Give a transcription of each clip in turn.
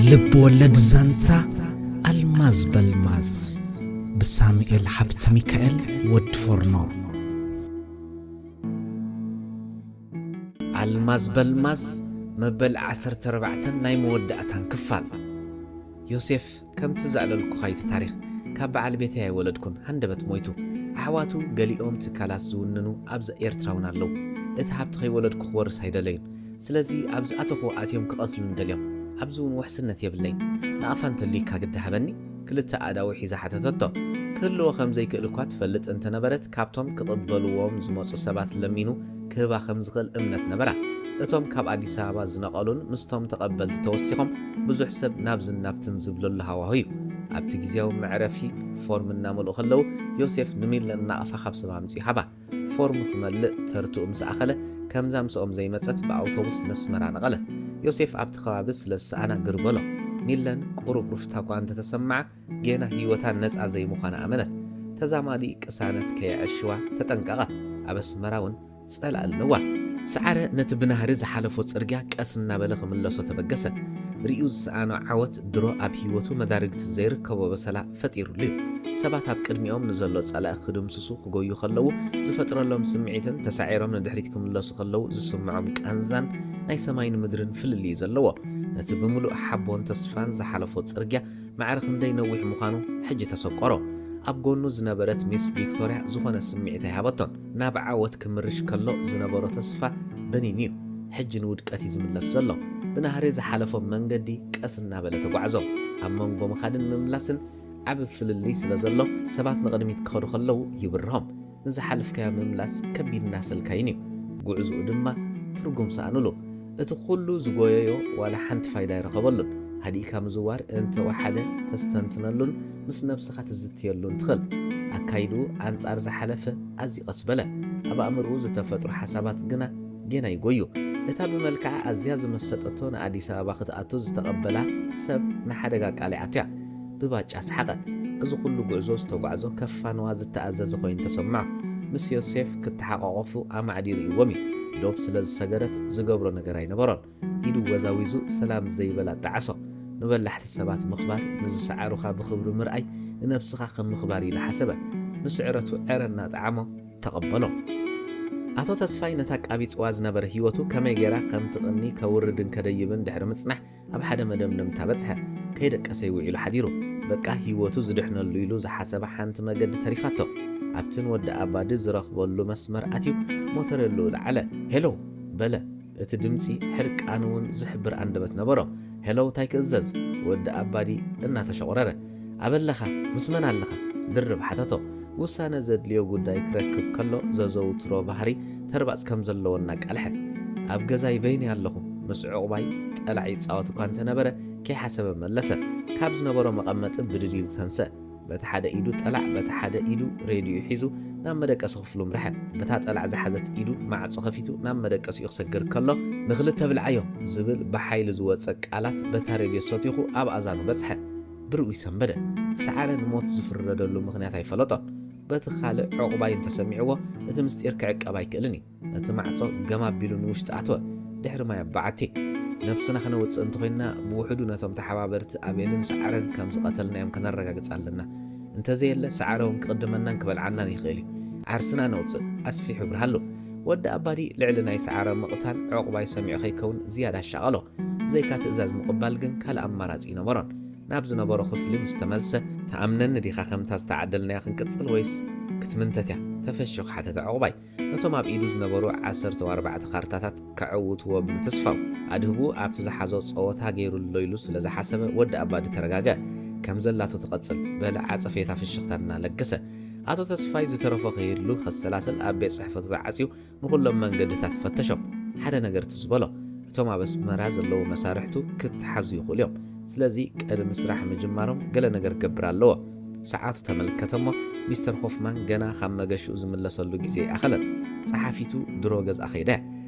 ልብ ወለድ ዛንታ ኣልማዝ በልማዝ ብሳሙኤል ሃብተ ሚካኤል ወዲ ፎርኖ። ኣልማዝ በልማዝ መበል ዓሰርተ ኣርባዕተን ናይ መወዳእታን ክፋል። ዮሴፍ፣ ከምቲ ዘዕለልኩኻ እቲ ታሪኽ ካብ በዓል ቤተይ ኣይወለድኩን፣ ሃንደበት ሞይቱ። ኣሕዋቱ ገሊኦም ትካላት ዝውንኑ ኣብዚ ኤርትራ እውን ኣለዉ። እቲ ሃብቲ ከይወለድኩ ክወርስ ኣይደለዩን። ስለዚ ኣብ ዝኣተኹዎ ኣትዮም ክቐትሉኒ ደልዮም። ኣብዚ እውን ውሕስነት የብለይን። ናቕፋ እንተልዩካ ግዲ ሃበኒ? ክልተ ኣእዳዉ ሒዛ ሓተተቶ። ክህልዎ ከም ዘይክእል እኳ ትፈልጥ እንተነበረት፣ ካብቶም ክቕበልዎም ዝመጹ ሰባት ለሚኑ ክህባ ከም ዝኽእል እምነት ነበራ። እቶም ካብ ኣዲስ ኣበባ ዝነቐሉን ምስቶም ተቐበልቲ ተወሲኾም ብዙሕ ሰብ ናብዝን ናብትን ዝብለሉ ሃዋሁ እዩ። ኣብቲ ግዜያዊ መዕረፊ ፎርም እናመልኡ ከለዉ፣ ዮሴፍ ንሚለን ናቕፋ ካብ ሰብ ኣምጺኡ ሃባ። ፎርም ክመልእ ተርትኡ ምስ ኣኸለ፣ ከምዛ ምስኦም ዘይመጸት ብኣውቶቡስ ነስመራ ነቐለት። ዮሴፍ ኣብቲ ከባቢ ስለ ዝሰኣና ግር በሎ። ሚለን ቁሩብ ሩፍታ እኳ እንተተሰምዓ፣ ጌና ህይወታ ነጻ ዘይምዃና ኣመነት። ተዛማዲ ቅሳነት ከየዐሽዋ ተጠንቀቐት። ኣብ ኣስመራ እውን ጸላኢ ኣለዋ። ሰዓረ ነቲ ብናህሪ ዝሓለፎ ጽርግያ ቀስ እናበለ ክምለሶ ተበገሰ። ርእዩ ዝሰኣኖ ዓወት ድሮ ኣብ ህይወቱ መዳርግቲ ዘይርከቦ በሰላ ፈጢሩሉ እዩ። ሰባት ኣብ ቅድሚኦም ንዘሎ ጸላኢ ክድምስሱ ክጎዩ ከለዉ ዝፈጥረሎም ስምዒትን ተሳዒሮም ንድሕሪት ክምለሱ ከለዉ ዝስምዖም ቃንዛን ናይ ሰማይን ምድርን ፍልልይ ዘለዎ። ነቲ ብምሉእ ሓቦን ተስፋን ዝሓለፎ ጽርግያ ማዕረ ክንደይ ነዊሕ ምዃኑ ሕጂ ተሰቆሮ። ኣብ ጎኑ ዝነበረት ሚስ ቪክቶርያ ዝኾነ ስምዒት ኣይሃበቶን። ናብ ዓወት ክምርሽ ከሎ ዝነበሮ ተስፋ በኒኑ እዩ። ሕጂ ንውድቀት እዩ ዝምለስ ዘሎ። ብናህሪ ዝሓለፎ መንገዲ ቀስ እናበለ ተጓዕዞ። ኣብ መንጎ ምኻድን ምምላስን ዓቢ ፍልልይ ስለ ዘሎ፣ ሰባት ንቕድሚት ክኸዱ ከለዉ ይብርሆም። ንዝሓለፍካዮ ምምላስ ከቢድ እናሰልካይን እዩ። ጉዕዞኡ ድማ ትርጉም ሰኣኑሉ። እቲ ኩሉ ዝጎየዮ ዋላ ሓንቲ ፋይዳ ኣይረኸበሉን። ሃዲእካ ምዝዋር እንተወሓደ ተስተንትነሉን ምስ ነብስኻ ትዝትየሉን ትኽእል። ኣካይድኡ ኣንጻር ዝሓለፈ ኣዝዩ ቀስ በለ። ኣብ ኣእምሮኡ ዝተፈጥሩ ሓሳባት ግና ጌና ይጎዩ። እታ ብመልክዓ ኣዝያ ዝመሰጠቶ ንኣዲስ ኣበባ ክትኣቱ ዝተቐበላ ሰብ ንሓደጋ ኣቃሊዓቶ እያ። ብባጫ ሰሓቐ። እዚ ኩሉ ጉዕዞ ዝተጓዕዞ ከፋንዋ ዝተኣዘዘ ኮይኑ ተሰምዖ። ምስ ዮሴፍ ክተሓቋቖፉ ኣማዕድዩ ርእይዎም እዩ። ዶብ ስለ ዝሰገረት ዝገብሮ ነገር ኣይነበሮን። ኢዱ ወዛዊዙ ሰላም ዘይበላ ጣዕሶ። ንበላሕቲ ሰባት ምኽባር፣ ንዝሰዓሩኻ ብኽብሪ ምርኣይ ንነብስኻ ከም ምኽባር ኢሉ ሓሰበ። ንስዕረቱ ዕረ እናጠዓሞ ተቐበሎ። ኣቶ ተስፋይ ነታ ቃቢጽዋ ዝነበረ ህይወቱ ከመይ ጌራ ከም ትቕኒ ከውርድን ከደይብን ድሕሪ ምጽናሕ ኣብ ሓደ መደምደምታ በጽሐ። ከይደቀሰ እዩ ውዒሉ ሓዲሩ። በቃ ህይወቱ ዝድሕነሉ ኢሉ ዝሓሰበ ሓንቲ መገዲ ተሪፋቶ። ኣብቲ ንወዲ ኣባዲ ዝረኽበሉ መስመር ኣትዩ ሞተር የልኡ ለዓለ። ሄሎ በለ። እቲ ድምጺ ሕርቃን እውን ዝሕብር ኣንደበት ነበሮ። ሄሎ፣ እንታይ ክእዘዝ? ወዲ ኣባዲ እናተሸቑረረ። ኣበለኻ? ምስ መን ኣለኻ? ድርብ ሓተቶ። ውሳነ ዘድልዮ ጉዳይ ክረክብ ከሎ ዘዘውትሮ ባህሪ ተርባጽ ከም ዘለዎ እናቃልሐ። ኣብ ገዛይ በይነይ ኣለኹ። ምስ ዕቑባይ ጠላዕ ይጻወት እኳ እንተነበረ ከይሓሰበ መለሰ። ካብ ዝነበሮ መቐመጢ ብድድ ኢሉ ተንስአ። በቲ ሓደ ኢዱ ጠላዕ፣ በቲ ሓደ ኢዱ ሬድዮ ሒዙ ናብ መደቀሲ ክፍሉ ምርሐ። በታ ጠላዕ ዝሓዘት ኢዱ ማዕጾ ከፊቱ ናብ መደቀሲኡ ክሰግር ከሎ፣ ንኽልተ ብልዓዮ ዝብል ብሓይሊ ዝወጸ ቃላት በታ ሬድዮ ሰቲኹ ኣብ ኣዛኑ በጽሐ። ብርኡ ይሰንበደ። ሰዓረ ንሞት ዝፍረደሉ ምኽንያት ኣይፈለጦን። በቲ ካልእ ዕቑባይ እንተሰሚዕዎ፣ እቲ ምስጢር ክዕቀብ ኣይክእልን እዩ። እቲ ማዕጾ ገም ኣቢሉ ንውሽጢ ኣተወ። ድሕሪ ማይ ኣባዓቲ። ነብስና ከነውጽእ እንተኾይንና፣ ብውሕዱ ነቶም ተሓባበርቲ ኣቤልን ሰዓረን ከም ዝቐተልናዮም ከነረጋግጽ ኣለና። እንተዘየለ፣ ሰዓረ እውን ክቕድመናን ክበልዓናን ይኽእል እዩ። ዓርስና ነውጽእ፣ ኣስፊሑ ኣብርሃሉ። ወዲ ኣባዲ ልዕሊ ናይ ሰዓረ ምቕታል ዕቑባይ ሰሚዑ ከይከውን ዝያዳ ኣሻቐሎ። ብዘይካ ትእዛዝ ምቕባል ግን ካልእ ኣማራጺ ኣይነበሮን። ናብ ዝነበሮ ክፍሊ ምስ ተመልሰ፣ "ትኣምነኒ ዲኻ ከምታ ዝተዓደልናያ ክንቅጽል ወይስ ክትምንተት እያ?" ተፈሺኹ ሓተተ ዕቑባይ። ነቶም ኣብ ኢዱ ዝነበሩ ዓሰርተ ኣርባዕተ ካርታታት ከዐውትዎ ብምትስፋው፣ ኣድህቡ ኣብቲ ዝሓዞ ጸወታ ገይሩሎ ኢሉ ስለ ዝሓሰበ፣ ወዲ ኣባዲ ተረጋግአ። ከም ዘላቶ ትቐጽል፣ በለ ዓጸፌታ ፍሽኽታ እናለገሰ። ኣቶ ተስፋይ ዝተረፎ ከየድሉ ከሰላስል ኣብ ቤት ጽሕፈቱ ተዓጽዩ ንኹሎም መንገድታት ፈተሾም። ሓደ ነገር ትዝ በሎ። እቶም ኣብ ኣስመራ ዘለዉ መሳርሕቱ ክተሓዙ ይኽእሉ እዮም። ስለዚ ቅድሚ ስራሕ ምጅማሮም ገለ ነገር ክገብር ኣለዎ። ሰዓቱ ተመልከተ እሞ፣ ሚስተር ሆፍማን ገና ካብ መገሽኡ ዝምለሰሉ ግዜ ኣይኣኸለን። ጸሓፊቱ ድሮ ገዝኣ ከይዳ እያ።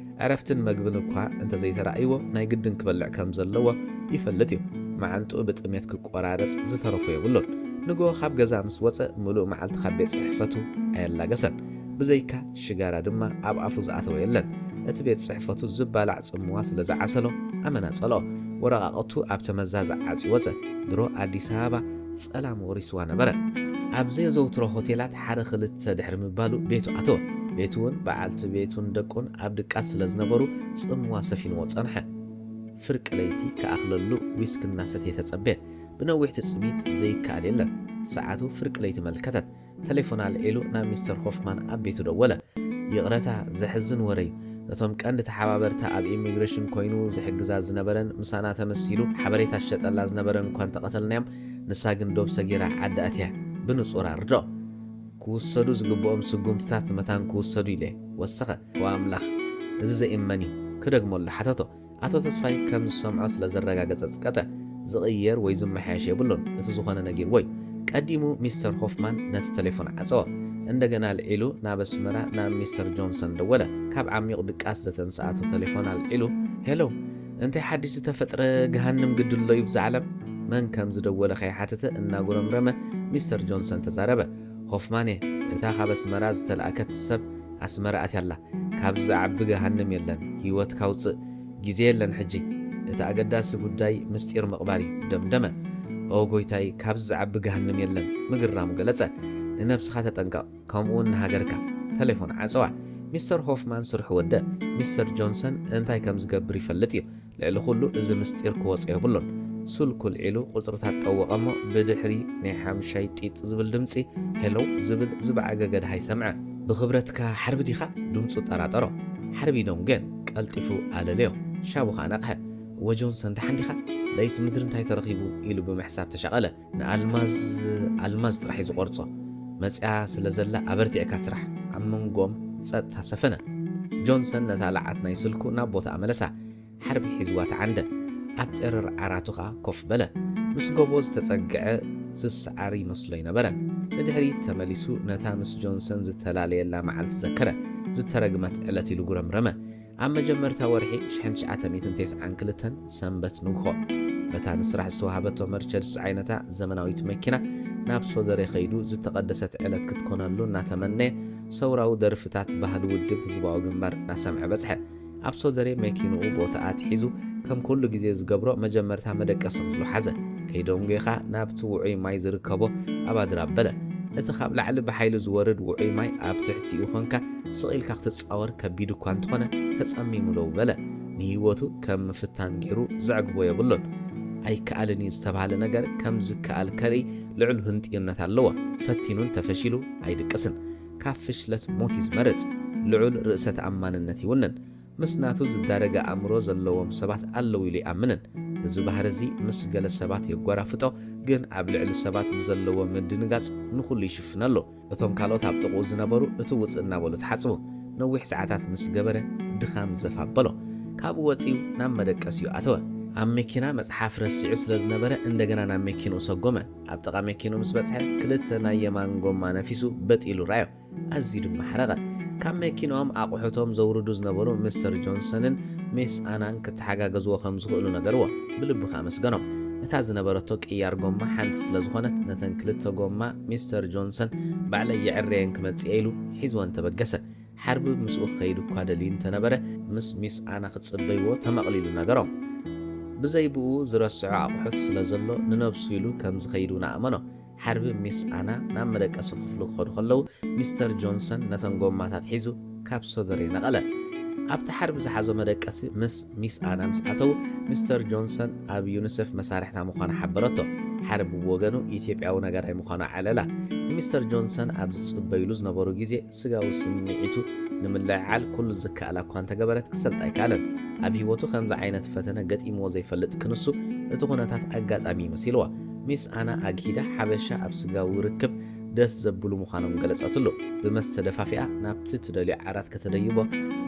ዕረፍትን መግብን እኳ እንተዘይተራእይዎ፣ ናይ ግድን ክበልዕ ከም ዘለዎ ይፈልጥ እዩ። መዓንጥኡ ብጥሜት ክቆራረጽ ዝተረፎ የብሉን። ንግሆ ካብ ገዛ ምስ ወጸ፣ ምሉእ መዓልቲ ካብ ቤት ጽሕፈቱ ኣየላገሰን። ብዘይካ ሽጋራ ድማ ኣብ ኣፉ ዝኣተወ የለን። እቲ ቤት ጽሕፈቱ ዝባላዕ ጽምዋ ስለ ዝዓሰሎ፣ ኣመና ጸልኦ። ወረቓቕቱ ኣብ ተመዛዘ ዓጽዩ ወጸ። ድሮ ኣዲስ ኣበባ ጸላም ወሪስዋ ነበረ። ኣብ ዘየዘውትሮ ሆቴላት ሓደ ክልተ ድሕሪ ምባሉ ቤቱ ኣተወ። ቤቱ እውን በዓልቲ ቤቱን ደቁን ኣብ ድቃስ ስለ ዝነበሩ ጽምዋ ሰፊንዎ ጸንሐ። ፍርቂ ለይቲ ክኣኽለሉ ዊስክ እናሰትየ ተጸበየ። ብነዊሕ ትጽቢት ዘይከኣል የለን። ሰዓቱ ፍርቂ ለይቲ መልከተት። ተሌፎን ኣልዒሉ ናብ ሚስተር ሆፍማን ኣብ ቤቱ ደወለ። ይቕረታ፣ ዘሕዝን ወረ እዩ። ነቶም ቀንዲ ተሓባበርታ ኣብ ኢሚግሬሽን ኮይኑ ዝሕግዛ ዝነበረን ምሳና ተመሲሉ ሓበሬታ ዝሸጠላ ዝነበረን እኳ እንተቐተልናዮም፣ ንሳ ግን ዶብ ሰጊራ ዓዲ ኣትያ። ብንጹር ኣርድኦ። ክውሰዱ ዝግብኦም ስጉምትታት መታን ክውሰዱ ኢለ ወሰኸ። ዋምላኽ፣ እዚ ዘእመን እዩ። ክደግመሉ ሓተቶ። ኣቶ ተስፋይ ከም ዝሰምዖ ስለ ዘረጋገጸ ጽቀጠ። ዝቕየር ወይ ዝመሓየሽ የብሉን፣ እቲ ዝኾነ ነጊርዎ እዩ። ቀዲሙ ሚስተር ሆፍማን ነቲ ተሌፎን ዓጸወ። እንደገና ኣልዒሉ ናብ ኣስመራ ናብ ሚስተር ጆንሰን ደወለ። ካብ ዓሚቕ ድቃስ ዘተንስኣቶ ተሌፎን ኣልዒሉ፣ ሄሎ፣ እንታይ ሓድሽ ዝተፈጥረ ገሃንም ግዲ ኣሎ እዩ ብዛ ዓለም? መን ከም ዝደወለ ከይሓተተ እናጉረምረመ ሚስተር ጆንሰን ተዛረበ። ሆፍማን እየ፣ እታ ካብ ኣስመራ ዝተላእከት ሰብ ኣስመራ ኣትያ ኣላ። ካብዚ ዝዓቢ ገሃንም የለን፣ ህይወትካ ውጽእ። ግዜ የለን ሕጂ። እቲ ኣገዳሲ ጉዳይ ምስጢር ምቕባር እዩ፣ ደምደመ። ኦ ጎይታይ፣ ካብዚ ዝዓቢ ገሃንም የለን፣ ምግራሙ ገለጸ። ንነብስኻ ተጠንቀቕ፣ ከምኡውን ንሃገርካ። ተሌፎን ዓጸዋ። ሚስተር ሆፍማን ስርሑ ወደ። ሚስተር ጆንሰን እንታይ ከም ዝገብር ይፈልጥ እዩ። ልዕሊ ኩሉ እዚ ምስጢር ክወጾ የብሉን። ስልኩ ኣልዒሉ ቁጽርታት ጠወቐ እሞ ብድሕሪ ናይ ሓምሻይ ጢጥ ዝብል ድምጺ፣ ሄሎ ዝብል ዝበዓገገ ደሃይ ሰምዐ። ብኽብረትካ ሓርቢ ዲኻ? ድምጹ ጠራጠሮ። ሓርቢ ደንጉየን ቀልጢፉ ኣለለዮ። ሻቡ ኸኣ ነቕሐ። እወ ጆንሰን፣ ደሓን ዲኻ? ለይቲ ምድሪ እንታይ ተረኺቡ? ኢሉ ብምሕሳብ ተሻቐለ። ንኣልማዝ፣ ኣልማዝ ጥራሕ እዩ ዝቖርጾ። መጺኣ ስለ ዘላ ኣበርቲዕካ ስራሕ። ኣብ መንጎም ጸጥታ ሰፈነ። ጆንሰን ነታ ለዓት ናይ ስልኩ ናብ ቦታኣ መለሳ። ሓርቢ ሒዝዋ ተዓንደ። ኣብ ጨረር ዓራቱ ኸኣ ኮፍ በለ። ምስ ጎቦ ዝተጸግዐ ዝሰዓር ይመስሎ ኣይነበረን። ንድሕሪት ተመሊሱ ነታ ምስ ጆንሰን ዝተላለየላ መዓልቲ ዘከረ። ዝተረግመት ዕለት ኢሉ ጉረምረመ። ኣብ መጀመርታ ወርሒ ሽሕን ትሽዓተ ሚእትን ተስዓን ክልተን ሰንበት ንግሆ፣ በታ ንስራሕ ዝተዋህበቶ መርቸድስ ዝዓይነታ ዘመናዊት መኪና ናብ ሶደሬ ኸይዱ ዝተቐደሰት ዕለት ክትኮነሉ እናተመነየ ሰውራዊ ደርፍታት ባህሊ ውድብ ህዝባዊ ግንባር እናሰምዐ በጽሐ። ኣብ ሶደሬ መኪንኡ ቦታኣ ኣትሒዙ ከም ኩሉ ግዜ ዝገብሮ መጀመርታ መደቀሲ ክፍሉ ሓዘ። ከይደንጎኻ ናብቲ ውዑይ ማይ ዝርከቦ ኣባድር ኣበለ። እቲ ካብ ላዕሊ ብሓይሊ ዝወርድ ውዑይ ማይ ኣብ ትሕቲኡ ኾንካ ስቕ ኢልካ ክትጻወር ከቢድ እኳ እንተኾነ ተጸሚሙ ደው በለ። ንህይወቱ ከም ምፍታን ገይሩ ዘዕግቦ የብሉን። ኣይከኣልን እዩ ዝተባህለ ነገር ከም ዝከኣል ከርኢ ልዑል ህንጥዩነት ኣለዎ። ፈቲኑን ተፈሺሉ ኣይድቅስን። ካብ ፍሽለት ሞት እዩ ዝመርጽ። ልዑል ርእሰ ተኣማንነት ይውንን። ምስ ናቱ ዝዳረገ ኣእምሮ ዘለዎም ሰባት ኣለዉ ኢሉ ይኣምንን። እዚ ባህሪ እዚ ምስ ገለ ሰባት የጓራፍጦ፣ ግን ኣብ ልዕሊ ሰባት ብዘለዎ ምድንጋጽ ንኹሉ ይሽፍነሉ። እቶም ካልኦት ኣብ ጥቕኡ ዝነበሩ እቲ ውጽእ እናበሉ ተሓጽቡ። ነዊሕ ሰዓታት ምስ ገበረ ድኻም ዘፍ ኣበሎ። ካብኡ ወጺኡ ናብ መደቀሲኡ ኣተወ። ኣብ መኪና መጽሓፍ ረሲዑ ስለ ዝነበረ እንደገና ናብ መኪንኡ ሰጎመ። ኣብ ጥቓ መኪንኡ ምስ በጽሐ ክልተ ናይ የማን ጎማ ነፊሱ በጥ ኢሉ ረኣዮ። ኣዝዩ ድማ ሓረቐ። ካብ መኪንኦም ኣቑሑቶም ዘውርዱ ዝነበሩ ሚስተር ጆንሰንን ሚስ ኣናን ክተሓጋገዝዎ ከም ዝኽእሉ ነገርዎ። ብልቢ ከኣ ኣመስገኖም። እታ ዝነበረቶ ቅያር ጎማ ሓንቲ ስለ ዝኾነት ነተን ክልተ ጎማ ሚስተር ጆንሰን ባዕለይ የዕረየን ክመጽእ እየ ኢሉ ሒዝወን ተበገሰ። ሓርቢ ምስኡ ክኸይድ እኳ ደልዩ እንተነበረ፣ ምስ ሚስ ኣና ክጽበይዎ ተመቕሊሉ ነገሮም። ብዘይ ብኡ ዝረስዖ ኣቑሑት ስለ ዘሎ ንነብሱ ኢሉ ከም ዝኸይድ እውን ኣእመኖ። ሓርቢ ሚስ ኣና ናብ መደቀሲ ክፍሉ ክኸዱ ከለዉ ሚስተር ጆንሰን ነተን ጎማታት ሒዙ ካብ ሶደሬ ነቐለ። ኣብቲ ሓርቢ ዝሓዞ መደቀሲ ምስ ሚስ ኣና ምስ ኣተዉ፣ ሚስተር ጆንሰን ኣብ ዩኒሴፍ መሳርሕታ ምዃኑ ሓበረቶ። ሓርቢ ብወገኑ ኢትዮጵያዊ ነጋዳይ ምዃኑ ኣዕለላ። ንሚስተር ጆንሰን ኣብ ዝጽበይሉ ዝነበሩ ግዜ ስጋዊ ስምዒቱ ንምልዕዓል ኩሉ ዝከኣላ እኳ እንተገበረት ክሰልጥ ኣይከኣለን። ኣብ ህይወቱ ከምዚ ዓይነት ፈተነ ገጢምዎ ዘይፈልጥ ክንሱ እቲ ኩነታት ኣጋጣሚ መሲልዎ። ሚስ ኣና ኣግሂዳ ሓበሻ ኣብ ስጋዊ ርክብ ደስ ዘብሉ ምዃኖም ገለጸትሉ። ብመስተ ደፋፊኣ ናብቲ ትደልዮ ዓራት ከተደይቦ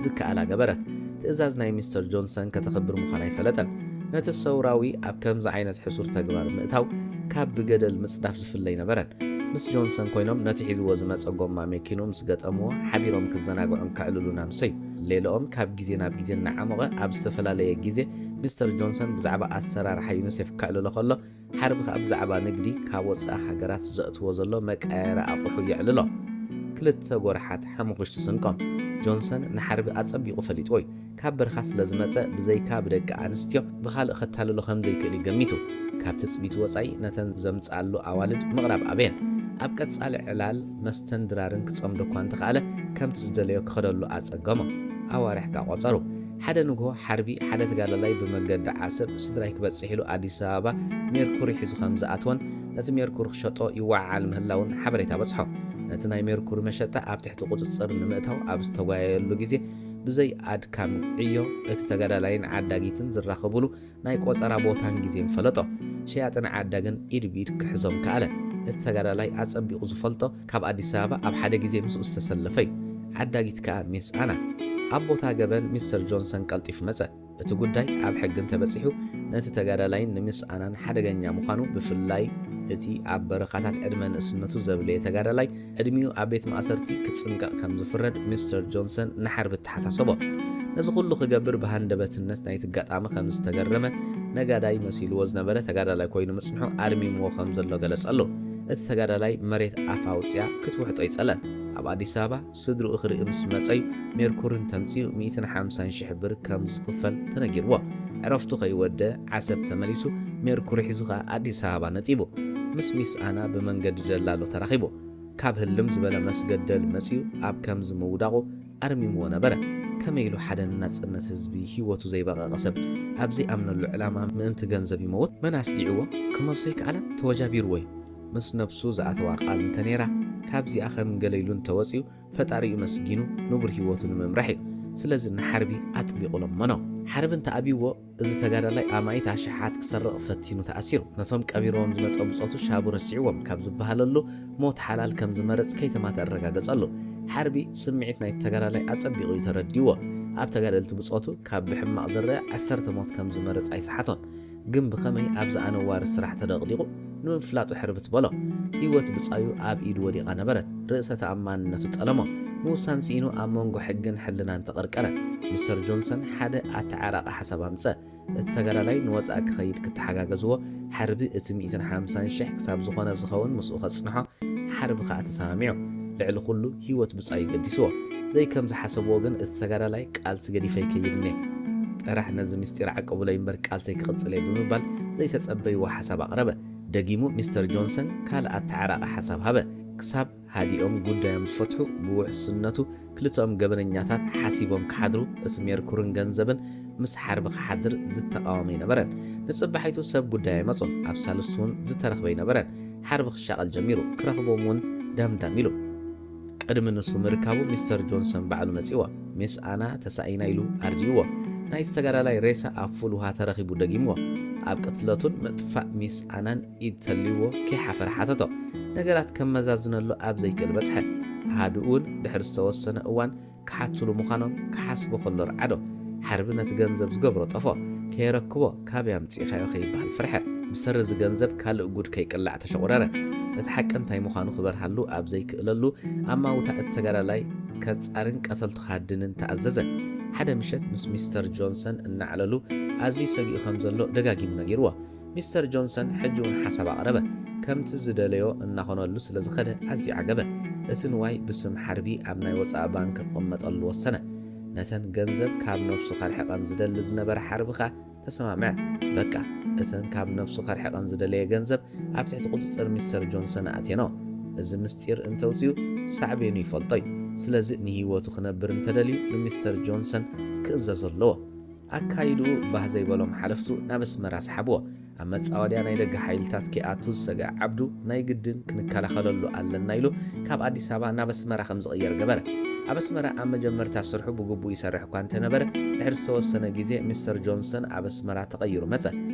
ዝከኣላ ገበረት። ትእዛዝ ናይ ሚስተር ጆንሰን ከተኽብር ምዃና ኣይፈለጠን። ነቲ ሰውራዊ ኣብ ከምዚ ዓይነት ሕሱር ተግባር ምእታው ካብ ብገደል ምጽዳፍ ዝፍለ ኣይነበረን። ምስ ጆንሰን ኮይኖም ነቲ ሒዝዎ ዝመጸ ጎማ መኪንኡ ምስ ገጠምዎ ሓቢሮም ክዘናግዑን ከዕልሉን ኣምሰዩ። ሌላኦም ካብ ግዜ ናብ ግዜ እናዓሞቐ ኣብ ዝተፈላለየ ግዜ ሚስተር ጆንሰን ብዛዕባ ኣሰራርሓ ዩኒሴፍ ከዕልሎ ከሎ ሓርቢ ከኣ ብዛዕባ ንግዲ ካብ ወጻኢ ሃገራት ዘእትዎ ዘሎ መቀያየሪ ኣቑሑ የዕልሎ። ክልተ ጎርሓት ሓሙኽሽቲ ስንቆም። ጆንሰን ንሓርቢ ኣጸቢቑ ፈሊጥዎ እዩ። ካብ በረኻ ስለ ዝመጸ፣ ብዘይካ ብደቂ ኣንስትዮ ብኻልእ ከታልሎ ከም ዘይክእል እዩ ገሚቱ። ካብ ትጽቢት ወጻኢ፣ ነተን ዘምጽኣሉ ኣዋልድ ምቕራብ ኣበየን። ኣብ ቀጻሊ ዕላል መስተን ድራርን ክጸምዶ እኳ እንተኸኣለ፣ ከምቲ ዝደለዮ ክኸደሉ ኣጸገሞ። ኣዋርሕ ከኣ ቆጸሩ። ሓደ ንግሆ፣ ሓርቢ ሓደ ተጋዳላይ ብመገዲ ዓሰብ ስድራይ ክበጽሕ ኢሉ ኣዲስ ኣበባ ሜርኩሪ ሒዙ ከም ዝኣተወን፣ ነቲ ሜርኩሪ ክሸጦ ይወዓዓል ምህላውን ሓበሬታ በጽሖ። ነቲ ናይ ሜርኩሪ መሸጣ ኣብ ትሕቲ ቁጽጽር ንምእታው ኣብ ዝተጓየየሉ ግዜ፣ ብዘይ ኣድካም ዕዮ እቲ ተጋዳላይን ዓዳጊትን ዝራኸቡሉ ናይ ቆጸራ ቦታን ግዜን ፈለጦ። ሸያጥን ዓዳግን ኢድ ብኢድ ክሕዞም ከኣለ። እቲ ተጋዳላይ ኣጸቢቑ ዝፈልጦ፣ ካብ ኣዲስ ኣበባ ኣብ ሓደ ግዜ ምስኡ ዝተሰለፈ እዩ። ዓዳጊት ከኣ ሚስ ኣና። ኣብ ቦታ ገበን ሚስተር ጆንሰን ቀልጢፉ መጸ። እቲ ጉዳይ ኣብ ሕጊ እንተበጺሑ፣ ነቲ ተጋዳላይን ንሚስ ኣናን ሓደገኛ ምዃኑ፣ ብፍላይ እቲ ኣብ በረኻታት ዕድመ ንእስነቱ ዘብለየ ተጋዳላይ፣ ዕድሚኡ ኣብ ቤት ማእሰርቲ ክጽንቀቕ ከም ዝፍረድ ሚስተር ጆንሰን ንሓርቢ ተሓሳሰቦ። ነዚ ኩሉ ክገብር ብሃንደበትነት ናይቲ ኣጋጣሚ ከም ዝተገረመ፣ ነጋዳይ መሲልዎ ዝነበረ ተጋዳላይ ኮይኑ ምጽንሑ ኣርሚምዎ ከም ዘሎ ገለጸሉ። እቲ ተጋዳላይ መሬት ኣፍ ኣውጺኣ ክትውሕጦ ይጸለን። ኣብ ኣዲስ ኣበባ ስድርኡ ክርኢ ምስ መጸዩ፣ ሜርኩርን ተምጺኡ ሚእትን ሓምሳን ሽሕ ብር ከም ዝኽፈል ተነጊርዎ። ዕረፍቱ ከይወደ ዓሰብ ተመሊሱ፣ ሜርኩሪ ሒዙ ከኣ ኣዲስ ኣበባ ነጢቡ። ምስ ሚስ ኣና ብመንገዲ ደላሎ ተራኺቡ። ካብ ህልም ዝበለ መስገደል መጺኡ ኣብ ከምዚ ምውዳቑ ኣርሚምዎ ነበረ። ከመይ ኢሉ ሓደ ንናጽነት ህዝቢ ህይወቱ ዘይበቐቐ ሰብ ኣብ ዘይኣምነሉ ዕላማ ምእንቲ ገንዘብ ይመውት? መን ኣስዲዕዎ? ክመልሶ ኣይከኣለን፣ ተወጃቢርዎ እዩ። ምስ ነብሱ ዝኣተዋ ቃል እንተነይራ፣ ካብዚኣ ከም ገለ ኢሉ እንተወጺኡ፣ ፈጣሪኡ መስጊኑ ንቡር ህይወቱ ንምምራሕ እዩ። ስለዚ ንሓርቢ ኣጥቢቑ ለመኖ። ሓርቢ እንተኣብይዎ፣ እዚ ተጋዳላይ ኣማኢት ኣሽሓት ክሰርቕ ፈቲኑ ተኣሲሩ። ነቶም ቀቢርዎም ዝመጸ ብጾቱ ሻቡ ረሲዕዎም ካብ ዝበሃለሉ፣ ሞት ሓላል ከም ዝመርጽ ከይተማተ ኣረጋገጸሉ። ሓርቢ ስምዒት ናይቲ ተጋዳላይ ኣጸቢቑ እዩ ተረዲእዎ። ኣብ ተጋደልቲ ብጾቱ ካብ ብሕማቕ ዝረኣ ዓሰርተ ሞት ከም ዝመርጽ ኣይሰሓቶን። ግን ብኸመይ ኣብዚ ኣነዋሪ ስራሕ ተደቕዲቑ ንምፍላጡ ሕርብት በሎ። ህይወት ብጻዩ ኣብ ኢዱ ወዲቓ ነበረት። ርእሰ ተኣማንነቱ ጠለሞ። ምውሳን ስኢኑ ኣብ መንጎ ሕግን ሕልናን ተቐርቀረ። ሚስተር ጆንሰን ሓደ ኣተዓራቒ ሓሳብ ኣምጸ። እቲ ተጋዳላይ ንወጻኢ ክኸይድ ክተሓጋገዝዎ፣ ሓርቢ እቲ ሚእትን ሓምሳን ሽሕ ክሳብ ዝኾነ ዝኸውን ምስኡ ከጽንሖ፣ ሓርቢ ከኣ ተሰማሚዑ። ልዕሊ ኩሉ ህይወት ብጻዩ ገዲስዎ። ዘይከም ዝሓሰብዎ ግን እቲ ተጋዳላይ ቃልሲ ገዲፈ ኣይከይድን እየ። ጥራሕ ነዚ ምስጢር ዓቅቡለይ እምበር ቃልሰይ ክቕጽል እየ ብምባል ዘይተጸበይዎ ሓሳብ ኣቕረበ። ደጊሙ ሚስተር ጆንሰን ካልእ ኣተዓራቒ ሓሳብ ሃበ። ክሳብ ሃዲኦም ጉዳዮም ዝፈትሑ ብውሕስነቱ ክልተኦም ገበነኛታት ሓሲቦም ክሓድሩ እቲ ሜርኩርን ገንዘብን ምስ ሓርቢ ክሓድር ዝተቃወመ ኣይነበረን። ንጽባሒቱ ሰብ ጉዳይ ኣይመጹን። ኣብ ሳልስቲ እውን ዝተረኽበ ኣይነበረን። ሓርቢ ክሻቐል ጀሚሩ። ክረኽቦም እውን ዳምዳም ኢሉ። ቅድሚ ንሱ ምርካቡ ሚስተር ጆንሰን ባዕሉ መጺዎ። ሚስ ኣና ተሳኢና ኢሉ ኣርዲእዎ። ናይቲ ተጋዳላይ ሬሳ ኣብ ፉል ውሃ ተረኺቡ ደጊምዎ። ኣብ ቅትለቱን ምጥፋእ ሚስ ኣናን ኢድ ተልይዎ ከይሓፈረ ሓተቶ። ነገራት ከመዛዝነሉ ኣብ ዘይክእል በጽሐ። ኣሃዱ እውን ድሕሪ ዝተወሰነ እዋን ክሓትሉ ምዃኖም ክሓስቦ ከሎ ርዓዶ። ሓርቢ ነቲ ገንዘብ ዝገብሮ ጠፎ። ከየረክቦ ካበይ ኣምጺእካዮ ከይበሃል ፈርሐ። ብሰሪ እዚ ገንዘብ ካልእ ጉድ ከይቅላዕ ተሸቑረረ። እቲ ሓቂ እንታይ ምዃኑ ክበርሃሉ ኣብ ዘይክእለሉ ኣማውታ እቲ ተጋዳላይ ከጻርን ቀተልቱ ክሃድንን ተኣዘዘ። ሓደ ምሸት ምስ ሚስተር ጆንሰን እናዕለሉ ኣዝዩ ሰጊኡ ከም ዘሎ ደጋጊሙ ነጊርዎ። ሚስተር ጆንሰን ሕጂ እውን ሓሳብ ኣቕረበ። ከምቲ ዝደለዮ እናኾነሉ ስለ ዝኸደ ኣዝዩ ዓገበ። እቲ ንዋይ ብስም ሓርቢ ኣብ ናይ ወጻኢ ባንክ ክቕመጠሉ ወሰነ። ነተን ገንዘብ ካብ ነብሱ ከርሕቐን ዝደሊ ዝነበረ ሓርቢ ከኣ ተሰማምዐ። በቃ፣ እተን ካብ ነብሱ ከርሕቐን ዝደለየ ገንዘብ ኣብ ትሕቲ ቁጽጽር ሚስተር ጆንሰን ኣእትየንኦ። እዚ ምስጢር እንተውጽኡ ሳዕቤኑ ይፈልጦ እዩ። ስለዚ ንህይወቱ ክነብር እንተደልዩ ንሚስተር ጆንሰን ክእዘዞ ኣለዎ። ኣካይድኡ ባህ ዘይበሎም ሓለፍቱ ናብ ኣስመራ ሰሓብዎ። ኣብ መጻወድያ ናይ ደገ ሓይልታት ከይኣቱ ዝሰግኣ ዓብዱ ናይ ግድን ክንከላኸለሉ ኣለና ኢሉ ካብ ኣዲስ ኣበባ ናብ ኣስመራ ከም ዝቕየር ገበረ። ኣብ ኣስመራ ኣብ መጀመርታ ስርሑ ብግቡእ ይሰርሕ እኳ እንተነበረ፣ ድሕሪ ዝተወሰነ ግዜ ሚስተር ጆንሰን ኣብ ኣስመራ ተቐይሩ መጸ።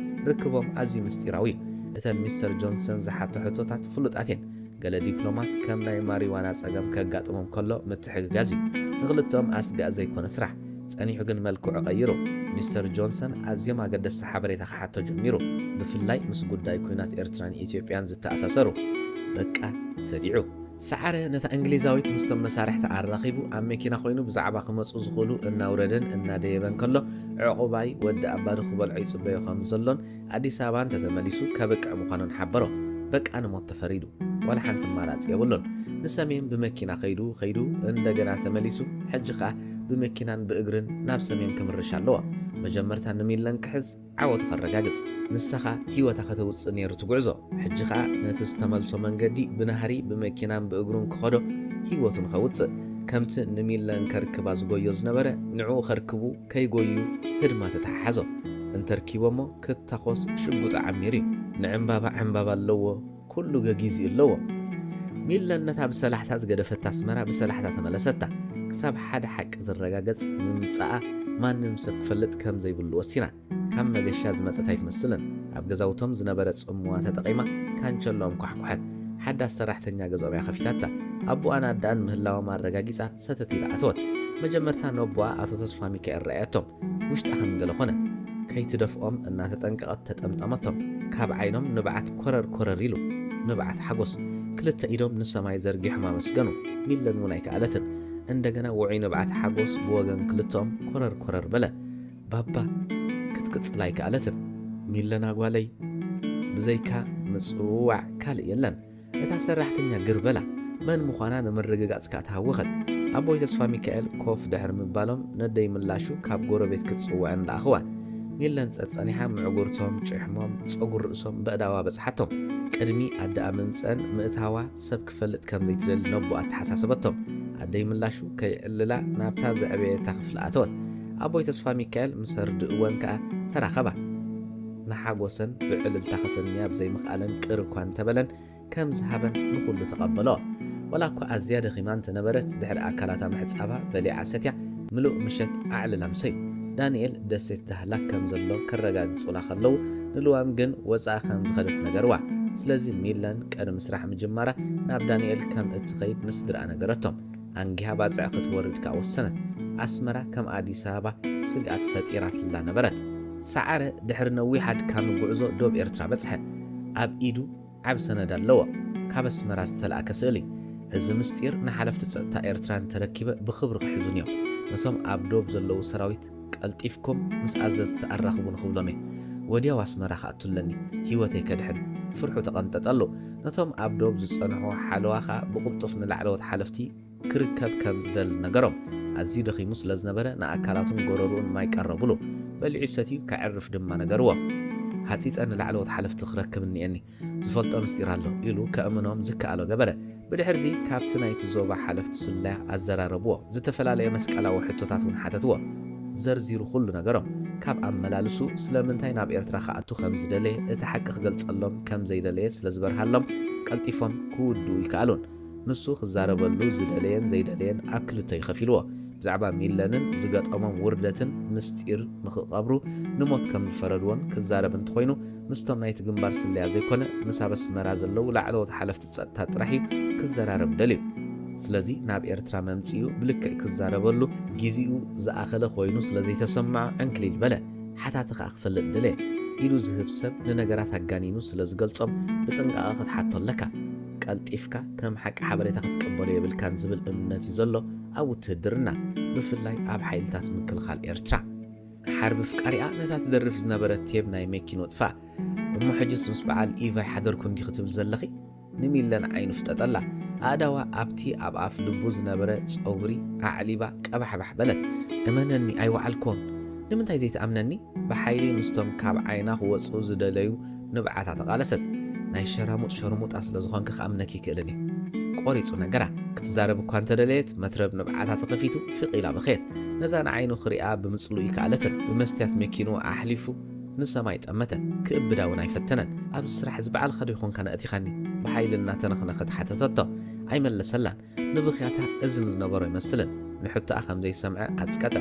ርክቦም ኣዝዩ ምስጢራዊ እዩ። እተን ሚስተር ጆንሰን ዝሓቶ ሕቶታት ፍሉጣት እየን። ገለ ዲፕሎማት ከም ናይ ማሪዋና ጸገም ከጋጥሞም ከሎ ምትሕግጋዝ እዩ። ንኽልተኦም ኣስጋእ ዘይኮነ ስራሕ። ጸኒሑ ግን መልክዑ ቀይሩ። ሚስተር ጆንሰን ኣዝዮም ኣገደስቲ ሓበሬታ ክሓቶ ጀሚሩ። ብፍላይ ምስ ጉዳይ ኲናት ኤርትራን ኢትዮጵያን ዝተኣሳሰሩ። በቃ ሰዲዑ። ሰዓረ ነታ እንግሊዛዊት ምስቶም መሳርሕቲ ኣራኺቡ ኣብ መኪና ኮይኑ ብዛዕባ ክመጹ ዝኽእሉ እናውረደን እናደየበን ከሎ፣ ዕቑባይ ወዲ ኣባዱ ክበልዖ ይጽበዮ ከም ዘሎን ኣዲስ ኣበባ እንተተመሊሱ ከብቅዕ ምዃኑን ሓበሮ። በቃ ንሞት ተፈሪዱ። ዋላ ሓንቲ ኣማራጺ የብሉን። ንሰሜን ብመኪና ከይዱ ከይዱ እንደገና ተመሊሱ፣ ሕጂ ኸኣ ብመኪናን ብእግርን ናብ ሰሜን ክምርሽ ኣለዎ። መጀመርታ ንሚለን ክሕዝ ዓወቱ ከረጋግጽ፣ ንሳ ኸኣ ህይወታ ከተውጽእ ነይሩ እቲ ጉዕዞ። ሕጂ ኸኣ ነቲ ዝተመልሶ መንገዲ ብናህሪ ብመኪናን ብእግሩን ክኸዶ ህይወቱ ንኸውጽእ፣ ከምቲ ንሚለን ከርክባ ዝጎዮ ዝነበረ ንዕኡ ከርክቡ ከይጎዩ ህድማ ተተሓሓዞ። እንተርኪቦሞ ክታኾስ ሽጉጡ ዓሚሩ እዩ። ንዕምባባ ዕምባባ ኣለዎ፣ ኩሉ ገጊዙ ኣለዎ። ሚለን ነታ ብሰላሕታ ዝገደፈታ ኣስመራ ብሰላሕታ ተመለሰታ። ክሳብ ሓደ ሓቂ ዝረጋገጽ ምምጻኣ ማንም ሰብ ክፈልጥ ከም ዘይብሉ ወሲና። ካብ መገሻ ዝመጸት ኣይትመስልን። ኣብ ገዛውቶም ዝነበረ ጽምዋ ተጠቒማ ካንቸሎኦም ኳሕኩሐት። ሓዳስ ሰራሕተኛ ገዛኦም እያ ከፊታታ። ኣቦኣን ኣደኣን ምህላዎም ኣረጋጊጻ ሰተት ኢላ ኣተወት። መጀመርታ ነቦኣ ኣቶ ተስፋ ሚካኤል ረኣየቶም። ውሽጣ ከም ገለ ኾነ። ከይትደፍኦም እናተጠንቀቐት ተጠምጠመቶም። ካብ ዓይኖም ንብዓት ኮረር ኮረር ኢሉ። ንብዓት ሓጎስ። ክልተ ኢዶም ንሰማይ ዘርጊሖም ኣመስገኑ። ሚለን እውን ኣይከኣለትን። እንደገና ውዑይ ንብዓት ሓጎስ ብወገን ክልተኦም ኮረር ኮረር በለ። ባባ ክትቅጽል ኣይከኣለትን። ሚለና ጓለይ፣ ብዘይካ ምጽውዋዕ ካልእ የለን። እታ ሰራሕተኛ ግር በላ። መን ምዃና ንምርግጋጽ ከኣ ተሃወኸት። ኣቦይ ተስፋ ሚካኤል ኮፍ ድሕሪ ምባሎም ነደይ ምላሹ ካብ ጎረቤት ክትጽውዐን ለኣኽዋ። ሚለን ጸጸኒሓ ምዕጉርቶም፣ ጭሕሞም፣ ጸጉር ርእሶም በእዳዋ በጽሓቶም። ቅድሚ ኣደኣ ምምጸን ምእታዋ ሰብ ክፈልጥ ከም ዘይትደሊ ነቦ ኣተሓሳሰበቶም። ኣደይ ምላሹ ከይዕልላ ናብታ ዘዕበየታ ክፍሊ ኣተወት። ኣቦይ ተስፋ ሚካኤል ምስ ኣርድእወን ከኣ ተራኸባ። ንሓጎሰን ብዕልልታ ከሰንያ ብዘይምኽኣለን ቅር እኳ እንተበለን ከም ዝሃበን ንኹሉ ተቐበሎ። ወላ እኳ ኣዝያ ደኺማ እንተነበረት ድሕሪ ኣካላታ ምሕጻባ በሊዓ ሰትያ ምሉእ ምሸት ኣዕልላ ምሰዩ። ዳንኤል ደሴት ዳህላክ ከም ዘሎ ከረጋግጹላ ከለዉ ንልዋም ግን ወጻኢ ከም ዝኸደት ነገርዋ። ስለዚ ሚለን ቅድሚ ስራሕ ምጅማራ ናብ ዳንኤል ከም እትኸይድ ንስድርኣ ነገረቶም። ኣንጊሃ ባጽዕ ክትወርድ ከኣ ወሰነት። ኣስመራ ከም ኣዲስ ኣበባ ስግኣት ፈጢራትላ ነበረት። ሰዓረ ድሕሪ ነዊሕ ኣድካሚ ጉዕዞ ዶብ ኤርትራ በጽሐ። ኣብ ኢዱ ዓቢ ሰነድ ኣለዎ፣ ካብ ኣስመራ ዝተላእከ ስእሊ። እዚ ምስጢር ንሓለፍቲ ጸጥታ ኤርትራ እንተረኪበ ብኽብሪ ክሕዙኒ እዮም። ነቶም ኣብ ዶብ ዘለዉ ሰራዊት ቀልጢፍኩም ምስ ኣዘዝቲ ኣራኽቡኒ ክብሎም እየ። ወዲያው ኣስመራ ክኣቱ ኣለኒ፣ ህይወተይ ከድሕን። ፍርሑ ተቐንጠጠሉ። ነቶም ኣብ ዶብ ዝጸንሑ ሓለዋ ኸኣ ብቕልጡፍ ንላዕለዎት ሓለፍቲ ክርከብ ከም ዝደሊ ነገሮም። ኣዝዩ ደኺሙ ስለ ዝነበረ ንኣካላቱን ጎረርኡን ማይ ቀረቡሉ። በሊዑ ሰትዩ ከዕርፍ ድማ ነገርዎ። ሃጺጸ ንላዕለዎት ሓለፍቲ ክረክብ እኒኤኒ፣ ዝፈልጦ ምስጢር ኣሎ ኢሉ ከእምኖም ዝከኣሎ ገበረ። ብድሕርዚ ካብቲ ናይቲ ዞባ ሓለፍቲ ስለያ ኣዘራረብዎ። ዝተፈላለየ መስቀላዊ ሕቶታት እውን ሓተትዎ። ዘርዚሩ ኩሉ ነገሮም። ካብ ኣመላልሱ ስለምንታይ ናብ ኤርትራ ክኣቱ ከም ዝደለየ፣ እቲ ሓቂ ክገልጸሎም ከም ዘይደለየ ስለ ዝበርሃሎም ቀልጢፎም ክውድኡ ይከኣሉን። ንሱ ክዛረበሉ ዝደለየን ዘይደለየን ኣብ ክልተ እዩ ከፊልዎ። ብዛዕባ ሚለንን ዝገጠሞም ውርደትን ምስጢር ንኽቐብሩ ንሞት ከም ዝፈረድዎን ክዛረብ እንተኾይኑ ምስቶም ናይቲ ግንባር ስለያ ዘይኮነ ምስ ኣብ ኣስመራ ዘለዉ ላዕለዎት ሓለፍቲ ጸጥታ ጥራሕ እዩ ክዘራረብ ደልዩ። ስለዚ ናብ ኤርትራ መምጺኡ ብልክዕ ክዛረበሉ ጊዜኡ ዝኣኸለ ኮይኑ ስለ ዘይተሰምዖ ዕንክሊል በለ። ሓታቲ ከኣ ክፈልጥ ደለየ። ኢዱ ዝህብ ሰብ ንነገራት ኣጋኒኑ ስለ ዝገልጾም ብጥንቃቐ ክትሓቶ ኣለካ። ቀልጢፍካ ከም ሓቂ ሓበሬታ ክትቅበሎ የብልካን ዝብል እምነት እዩ ዘሎ ኣብ ውትህድርና፣ ብፍላይ ኣብ ሓይልታት ምክልኻል ኤርትራ። ሓርቢ ፍቃሪኣ ነታ ትደርፍ ዝነበረት ቴብ ናይ መኪኖ ጥፋ። እሞ ሕጅስ ምስ በዓል ኢቫይ ሓደርኩ እንዲ ክትብል ዘለኺ? ንሚለን ዓይኑ ፍጠጠላ። ኣእዳዋ ኣብቲ ኣብ ኣፍ ልቡ ዝነበረ ጸጉሪ ኣዕሊባ ቀባሕባሕ በለት። እመነኒ ኣይወዓልኩዎን። ንምንታይ ዘይትኣምነኒ? ብሓይሊ ምስቶም ካብ ዓይና ክወጹ ዝደለዩ ንብዓታ ተቓለሰት። ናይ ሸራሙጥ ሸርሙጣ ስለ ዝኾንኪ ክኣምነኪ ይክእልን እየ። ቆሪጹ ነገራ። ክትዛረብ እኳ እንተደለየት መትረብ ንብዓታ ተኸፊቱ ፍቕ ኢላ በኸየት። ነዛ ንዓይኑ ክሪኣ ብምጽሉ ይከኣለትን። ብመስትያት መኪኑ ኣሕሊፉ ንሰማይ ጠመተ። ክእብዳ እውን ኣይፈተነን። ኣብዚ ስራሕ እዚ በዓልኻ ዶ ይኾንካ ነእቲኻኒ? ብሓይሊ እናተነኽነኸት ሓተተቶ። ኣይመለሰላን። ንብኽያታ እዝኒ ዝነበሮ ኣይመስልን። ንሕቶኣ ከም ዘይሰምዐ ኣጽቀጠ።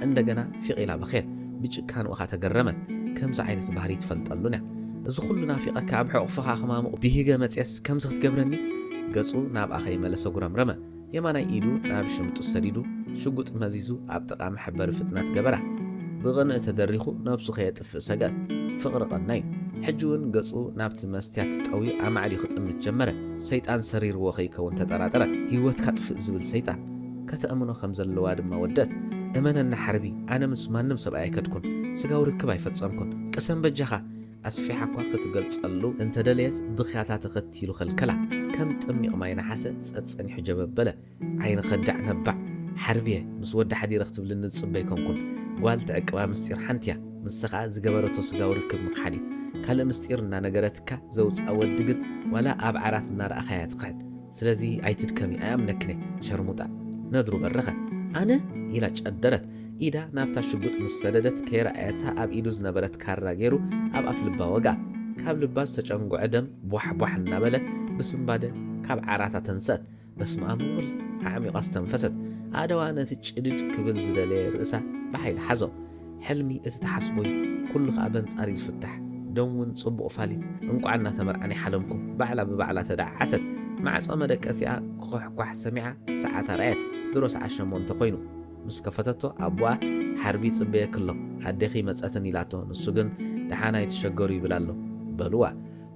እንደገና ፊቕ ኢላ በኸየት። ብጭካንኡ ኸኣ ተገረመት። ከምዚ ዓይነት ባህሪ ትፈልጠሉን እያ። እዚ ኹሉ ናፊቐካ ኣብ ሕቑፍኻ ክማሙቕ ብሂገ መጽየስ ከምዚ ክትገብረኒ? ገጹ ናብኣ ከይመለሰ ጉረምረመ። የማናይ ኢዱ ናብ ሽምጡ ሰዲዱ ሽጉጥ መዚዙ ኣብ ጥቓ መሐበሪ ፍጥነት ገበራ። ብቕንኢ ተደሪኹ ነብሱ ከየጥፍእ ሰግኣት። ፍቕሪ ቀናዩ። ሕጂ እውን ገጹ ናብቲ መስትያት ጠውዩ ኣማዕድዩ ክጥምት ጀመረ። ሰይጣን ሰሪርዎ ከይከውን ተጠራጠረት። ህይወትካ ጥፍእ ዝብል ሰይጣን። ከተእምኖ ከም ዘለዋ ድማ ወደት። እመነኒ ሓርቢ፣ ኣነ ምስ ማንም ሰብኣይ ኣይከድኩን። ስጋዊ ርክብ ኣይፈጸምኩን። ቅሰን በጃኻ። ኣስፊሓ እኳ ክትገልጸሉ እንተደለየት ብኽያታ ተኸቲሉ ከልከላ። ከም ጥሚቕ ማይ ነሓሰ ጸጸኒሑ ጀበብ በለ። ዓይኒ ከዳዕ ነባዕ ሓርብየ ምስ ወዲ ሓዲረ ክትብልኒ ዝጽበይ ኮንኩን። ጓል ትዕቅባ ምስጢር ሓንቲ እያ። ንሳ ኸኣ ዝገበረቶ ስጋዊ ርክብ ምኽሓድ እዩ። ካልእ ምስጢር እናነገረትካ ዘውጽኣ ወዲ ግን ዋላ ኣብ ዓራት እናረኣኻያ ትኽሕድ። ስለዚ ኣይትድከሚ፣ ኣይኣምነክን እየ ሸርሙጣ። ነድሩ በረኸ። ኣነ? ኢላ ጨደረት። ኢዳ ናብታ ሽጉጥ ምስ ሰደደት ከይረኣየታ ኣብ ኢዱ ዝነበረት ካራ ገይሩ ኣብ ኣፍ ልባ ወግኣ። ካብ ልባ ዝተጨንጎዐ ደም ቧሕ ቧሕ እናበለ ብስንባደ ካብ ዓራታ ተንሰት። በስመ ኣብ ወልድ ኣዕሚቓ ዝተንፈሰት። ኣእዳዋ ነቲ ጭድድ ክብል ዝደለየ ርእሳ ብሓይሊ ሓዞ። ሕልሚ እቲ ትሓስቦ እዩ። ኩሉ ኸኣ በንጻር እዩ ዝፍታሕ። ደም እውን ጽቡቕ ፋል እዩ። እንቋዕ እናተመርዓኒ ሓለምኩ። ባዕላ ብባዕላ ተደዓዓሰት። ማዕጾ መደቀሲኣ ክኹሕኳሕ ሰሚዓ ሰዓታ ረኣየት። ድሮ ሰዓት ሸሞንተ ኮይኑ። ምስ ከፈተቶ ኣቦኣ ሓርቢ ይጽበየኪ ኣሎ። ኣዴኺ መጸትን ኢላቶ። ንሱ ግን ደሓን ኣይትሸገሩ ይብል ኣሎ። በልዋ።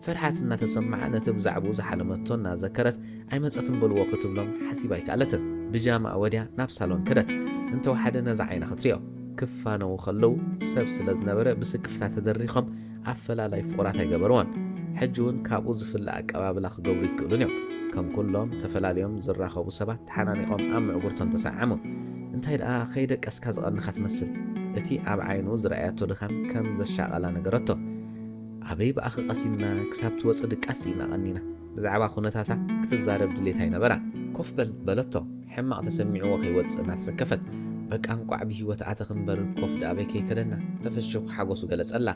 ፍርሓት እናተሰምዓ ነቲ ብዛዕባኡ ዝሓለመቶ እናዘከረት ኣይመጸትን በልዎ ክትብሎም ሓሲባ ኣይከኣለትን። ብጃማኣ ወድያ ናብ ሳሎን ከደት። እንተወሓደ ነዛ ዓይና ክትሪኦ። ክፋነዉ ከለዉ ሰብ ስለ ዝነበረ ብስክፍታ ተደሪኾም ኣፈላላይ ፍቑራት ኣይገበርዎን። ሕጂ እውን ካብኡ ዝፍለ ኣቀባብላ ክገብሩ ይክእሉን እዮም። ከም ኩሎም ተፈላልዮም ዝራኸቡ ሰባት ተሓናኒቖም ኣብ ምዕጉርቶም ተሰዓዓሙ። እንታይ ደኣ ከይደቀስካ ዝቐነኻ ትመስል። እቲ ኣብ ዓይኑ ዝረኣያቶ ድኻም ከም ዘሻቐላ ነገረቶ። ኣበይ ብኣኺ ቀሲንና ክሳብ ትወጺ ድቃስ ኢና ቀኒና። ብዛዕባ ኩነታታ ክትዛረብ ድሌት ኣይነበራን። ኮፍ በል በለቶ። ሕማቕ ተሰሚዕዎ ከይወጽእ እናተሰከፈት። በቃ እንቋዕ ብህይወት ኣተኺ እምበር ኮፍ ደኣ በይ ከይከደና። ተፈሺኹ ሓጎሱ ገለጸላ።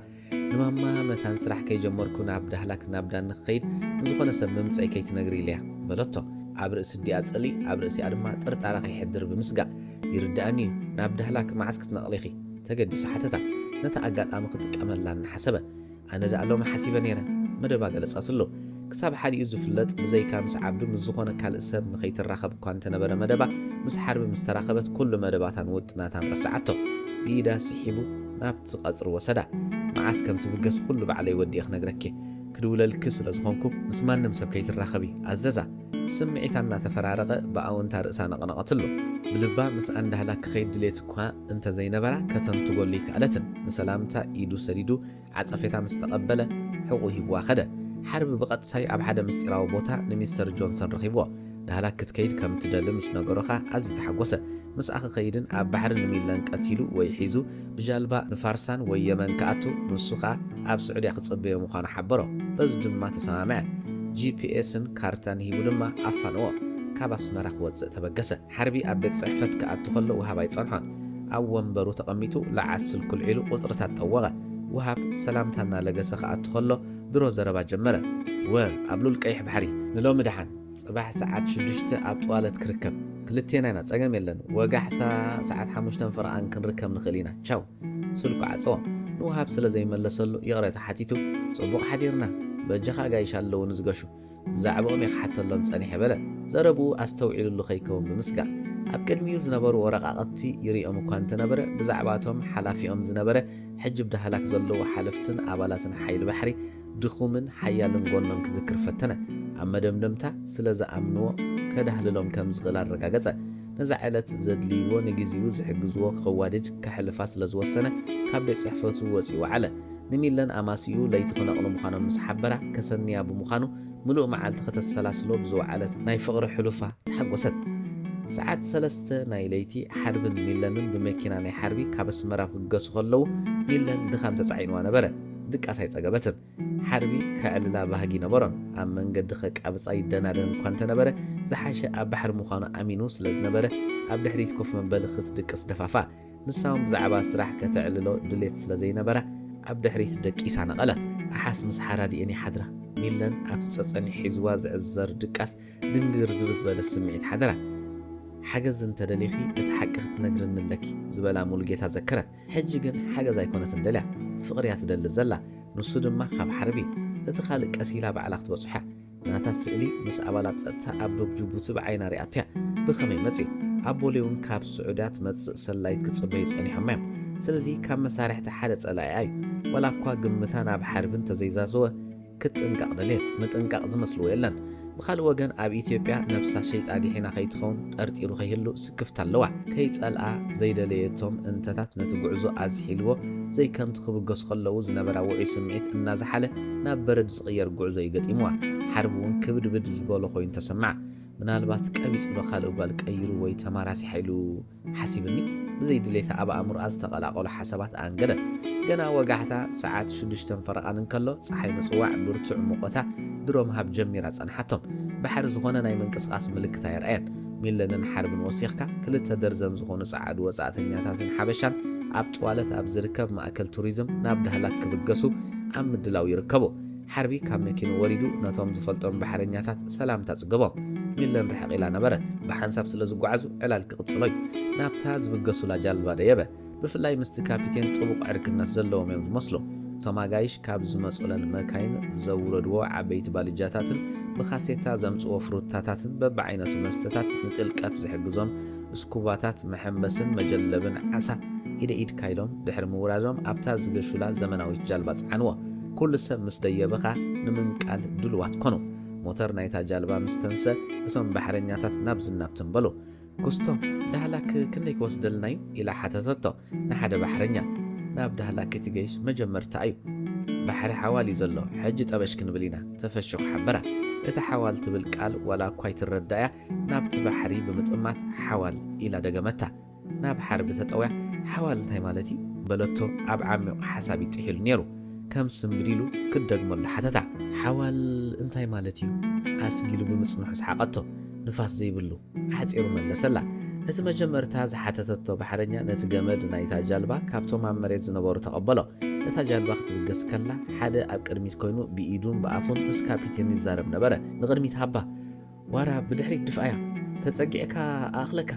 ንማማ መታን ስራሕ ከይጀመርኩ ናብ ዳህላክ ናብ ዳኒ ክኸይድ ንዝኾነ ሰብ ምምጸይ ከይትነግሪ ኢለያ በለቶ። ኣብ ርእሲ ኣዲኣ ጽልኢ ኣብ ርእሲኣ ድማ ጥርጣረ ከይሕድር ብምስጋእ። ይርድኣኒ እዩ። ናብ ዳህላክ መዓስ ክትነቕሊ ኢኺ? ተገዲሱ ሓተታ። ነታ ኣጋጣሚ ክጥቀመላ እናሓሰበ። ኣነ ደኣ ሎሚ ሓሲበ ነይረ። መደባ ገለጸትሉ። ክሳብ ሓዲኡ ዝፍለጥ ብዘይካ ምስ ዓብዱ ምስ ዝኾነ ካልእ ሰብ ንኸይትራኸብ እኳ እንተነበረ መደባ፣ ምስ ሓርቢ ምስ ተራኸበት ኩሉ መደባታን ውጥናታን ረስዓቶ። ብኢዳ ስሒቡ ናብቲ ቀጽሪ ወሰዳ። መዓስ ከም ትብገስ ኩሉ ባዕለይ ወዲኤ ክነግረኪ። ክድውለልኪ ስለ ዝኾንኩ ምስ ማንም ሰብ ከይትራኸቢ ኣዘዛ። ስምዒታ እናተፈራረቐ ብኣወንታ ርእሳ ነቐነቐትሉ። ብልባ ምስኣን ዳህላክ ክኸይድ ድሌት እኳ እንተ ዘይነበራ ከተንትጎሉ ኣይከኣለትን። ንሰላምታ ኢዱ ሰዲዱ ዓጸፌታ ምስ ተቐበለ ሕቑ ሂብዋ ከደ። ሓርቢ ብቐጥታይ ኣብ ሓደ ምስጢራዊ ቦታ ንሚስተር ጆንሰን ረኺብዎ። ዳህላክ ክትከይድ ከም እትደሊ ምስ ነገሮ ኸኣ ኣዝዩ ተሓጎሰ። ምስኣ ክኸይድን ኣብ ባሕሪ ንሚለን ቀቲሉ ወይ ሒዙ ብጃልባ ንፋርሳን ወይ የመን ክኣቱ፣ ንሱ ኸኣ ኣብ ስዑድያ ክጽበዮ ምዃኑ ሓበሮ። በዚ ድማ ተሰማምዐ። ጂ ፒ ኤስን ካርታን ሂቡ ድማ ኣፋነዎ። ካብ ኣስመራ ክወጽእ ተበገሰ። ሓርቢ ኣብ ቤት ጽሕፈት ክኣቱ ከሎ ውሃብ ኣይጸንሖን። ኣብ ወንበሩ ተቐሚጡ ለዓት ስልኩ ኣልዒሉ ቁጽርታት ጠወቐ። ውሃብ ሰላምታ እናለገሰ ክኣቱ ከሎ ድሮ ዘረባ ጀመረ። ወ ኣብ ሉል ቀይሕ ባሕሪ ንሎሚ ደሓን ጽባሕ ሰዓት ሽዱሽተ ኣብ ጥዋለት ክርከብ። ክልቴና ኢና፣ ጸገም የለን። ወጋሕታ ሰዓት ሓሙሽተ ፍርቓን ክንርከብ ንኽእል ኢና። ቻው። ስልኩ ዓጸዎ። ንውሃብ ስለ ዘይመለሰሉ ይቕሬታ ሓቲቱ፣ ጽቡቕ ሓዲርና። በጃኻ ኣጋይሽ ኣለዉ ንዝገሹ። ብዛዕባኦም እየ ክሓተሎም ጸኒሐ በለ። ዘረብኡ ኣስተውዒሉሉ ከይከውን ብምስጋእ። ኣብ ቅድሚኡ ዝነበሩ ወረቓቕቲ ይርእዮም እኳ እንተነበረ፣ ብዛዕባቶም ሓላፊኦም ዝነበረ ሕጂ ብዳህላክ ዘለዉ ሓለፍትን ኣባላትን ሓይሊ ባሕሪ ድኹምን ሓያልን ጎኖም ክዝክር ፈተነ። ኣብ መደምደምታ ስለ ዝኣምንዎ ከዳህልሎም ከም ዝኽእል ኣረጋገጸ። ነዛ ዕለት ዘድልይዎ ንግዜኡ ዝሕግዝዎ ከዋድድ ከሕልፋ ስለ ዝወሰነ ካብ ቤት ጽሕፈቱ ወጺኡ ወዓለ። ንሚለን ኣማሲኡ ለይቲ ክነቕሉ ምዃኖም ምስ ሓበራ ከሰንያ ብምዃኑ ምሉእ መዓልቲ ከተሰላስሎ ብዝወዓለት ናይ ፍቕሪ ሕሉፋ ተሓጎሰት። ሰዓት ሰለስተ ናይ ለይቲ ሓርብን ሚለንን ብመኪና ናይ ሓርቢ ካብ ኣስመራ ክገሱ ከለዉ ሚለን ድኻም ተጻዒንዋ ነበረ። ድቃስ ኣይጸገበትን። ሓርቢ ከዕልላ ባህጊ ነበሮን። ኣብ መንገዲ ከቃብጻ ይደናደን እኳ እንተነበረ ዝሓሸ ኣብ ባሕሪ ምዃኑ ኣሚኑ ስለ ዝነበረ ኣብ ድሕሪት ኮፍ መበሊ ክትድቅስ ደፋፋ። ንሳ እውን ብዛዕባ ስራሕ ከተዕልሎ ድሌት ስለ ዘይነበራ ኣብ ድሕሪት ደቂሳ ነቐለት። ኣሓስ ምስ ሓራዲኤን ይሓድራ። ሚለን ኣብቲ ጸጸኒሑ ሒዝዋ ዝዕዘር ድቃስ ድንግርግር ዝበለ ስምዒት ሓደራ። ሓገዝ እንተደሊኺ እቲ ሓቂ ክትነግርኒ ኣለኪ ዝበላ ሙሉጌታ ዘከረት። ሕጂ ግን ሓገዝ ኣይኮነትን ደልያ፣ ፍቕሪ እያ ትደሊ ዘላ። ንሱ ድማ ካብ ሓርቢ እቲ ካልእ ቀስ ኢላ ባዕላ ክትበጽሖ እያ። ናታ ስእሊ ምስ ኣባላት ጸጥታ ኣብ ዶብ ጅቡቲ ብዓይና ሪኣቶ እያ። ብኸመይ መጺኡ? ኣቦለይ እውን ካብ ስዑድያ ትመጽእ ሰላይት ክጽበዩ ጸኒሖማ እዮም። ስለዚ ካብ መሳርሕቲ ሓደ ጸላኢኣ እዩ። ዋላ እኳ ግምታ ናብ ሓርቢ እንተዘይዛዘወ ክትጥንቀቕ ደልየት። ምጥንቃቕ ዝመስልዎ የለን። ብኻልእ ወገን ኣብ ኢትዮጵያ ነብሳ ሸይጣ ዲሒና ከይትኸውን ጠርጢሩ ከይህሉ ስክፍታ ኣለዋ። ከይጸልኣ ዘይደለየቶም እንተታት ነቲ ጉዕዞ ኣዝሒልዎ ዘይከምቲ ክብገሱ ከለዉ ዝነበራ ውዑይ ስምዒት እናዘሓለ ናብ በረድ ዝቕየር ጉዕዞ እዩ ገጢምዋ። ሓርቢ እውን ክብድብድ ዝበሎ ኮይኑ ተሰምዓ። ምናልባት ቀቢጹ ዶ ካልእ ጓል ቀይሩ ወይ ተማራሲሓ ኢሉ ሓሲብኒ። ብዘይ ድሌታ ኣብ ኣእምሮኣ ዝተቐላቐሉ ሓሳባት ኣንገደት። ገና ወጋሕታ ሰዓት ሽዱሽተን ፈረቓን እንከሎ፣ ጸሓይ ምጽዋዕ ብርቱዕ ሙቐታ ድሮ ምሃብ ጀሚራ ጸንሓቶም። ባሕሪ ዝኾነ ናይ ምንቅስቓስ ምልክት ኣየርኣየን። ሚለንን ሓርብን ወሲኽካ፣ ክልተ ደርዘን ዝኾኑ ጸዓዱ ወጻእተኛታትን ሓበሻን ኣብ ጥዋለት ኣብ ዝርከብ ማእከል ቱሪዝም ናብ ዳህላክ ክብገሱ ኣብ ምድላው ይርከቡ። ሓርቢ ካብ መኪኑ ወሪዱ ነቶም ዝፈልጦም ባሕረኛታት ሰላምታ ጽገቦም። ሚለን ርሕቕ ኢላ ነበረት። ብሓንሳብ ስለ ዝጓዓዙ ዕላል ክቕጽሎ እዩ። ናብታ ዝብገሱላ ጃልባ ደየበ። ብፍላይ ምስቲ ካፒቴን ጥቡቕ ዕርክነት ዘለዎም እዮም ዝመስሉ። እቶም ኣጋይሽ ካብ ዝመጹለን መካይን ዘውረድዎ ዓበይቲ ባልጃታትን ብካሴታ ዘምጽዎ ፍሩታታትን በብዓይነቱ መስተታት ንጥልቀት ዝሕግዞም ስኩባታት፣ መሐንበስን መጀለብን ዓሳ ኢደ ኢድካ ኢሎም ድሕሪ ምውራዶም ኣብታ ዝገሹላ ዘመናዊት ጃልባ ጸዓንዎ። ኩሉ ሰብ ምስ ደየበ ኸኣ ንምንቃል ድሉዋት ኮኑ። ሞተር ናይታ ጃልባ ምስ ተንሰ፣ እቶም ባሕረኛታት ናብ ዝናብ ትም በሉ። "ኩስቶ፣ ዳህላክ ክንደይ ክወስደልና እዩ?" ኢላ ሓተተቶ ንሓደ ባሕረኛ። "ናብ ዳህላክ እቲ ገይሽ መጀመርታ እዩ። ባሕሪ ሓዋል እዩ ዘሎ፣ ሕጂ ጠበሽ ክንብል ኢና" ተፈሹኽ ሓበራ። እታ ሓዋል ትብል ቃል ዋላ እኳ ኣይትረዳእያ፣ ናብቲ ባሕሪ ብምጥማት ሓዋል ኢላ ደገመታ። ናብ ሓርቢ ተጠውያ፣ "ሓዋል እንታይ ማለት እዩ?" በለቶ። ኣብ ዓሚቕ ሓሳብ እዩ ጥሒሉ ነይሩ። ከም ስምብድ ኢሉ ክደግመሉ ሓተታ። "ሓዋል እንታይ ማለት እዩ?" ኣስጊሉ ብምጽንሑ ሰሓቐቶ። ንፋስ ዘይብሉ። ኣሕጺሩ መለሰላ። እቲ መጀመርታ ዝሓተተቶ ባሕረኛ ነቲ ገመድ ናይታ ጃልባ ካብቶም ኣብ መሬት ዝነበሩ ተቐበሎ። እታ ጃልባ ክትብገስ ከላ፣ ሓደ ኣብ ቅድሚት ኮይኑ ብኢዱን ብኣፉን ምስ ካፒቴን ይዛረብ ነበረ። "ንቕድሚት ሃባ፣ ዋራ ብድሕሪት ድፍኣያ፣ ተጸጊዕካ ኣእኽለካ፣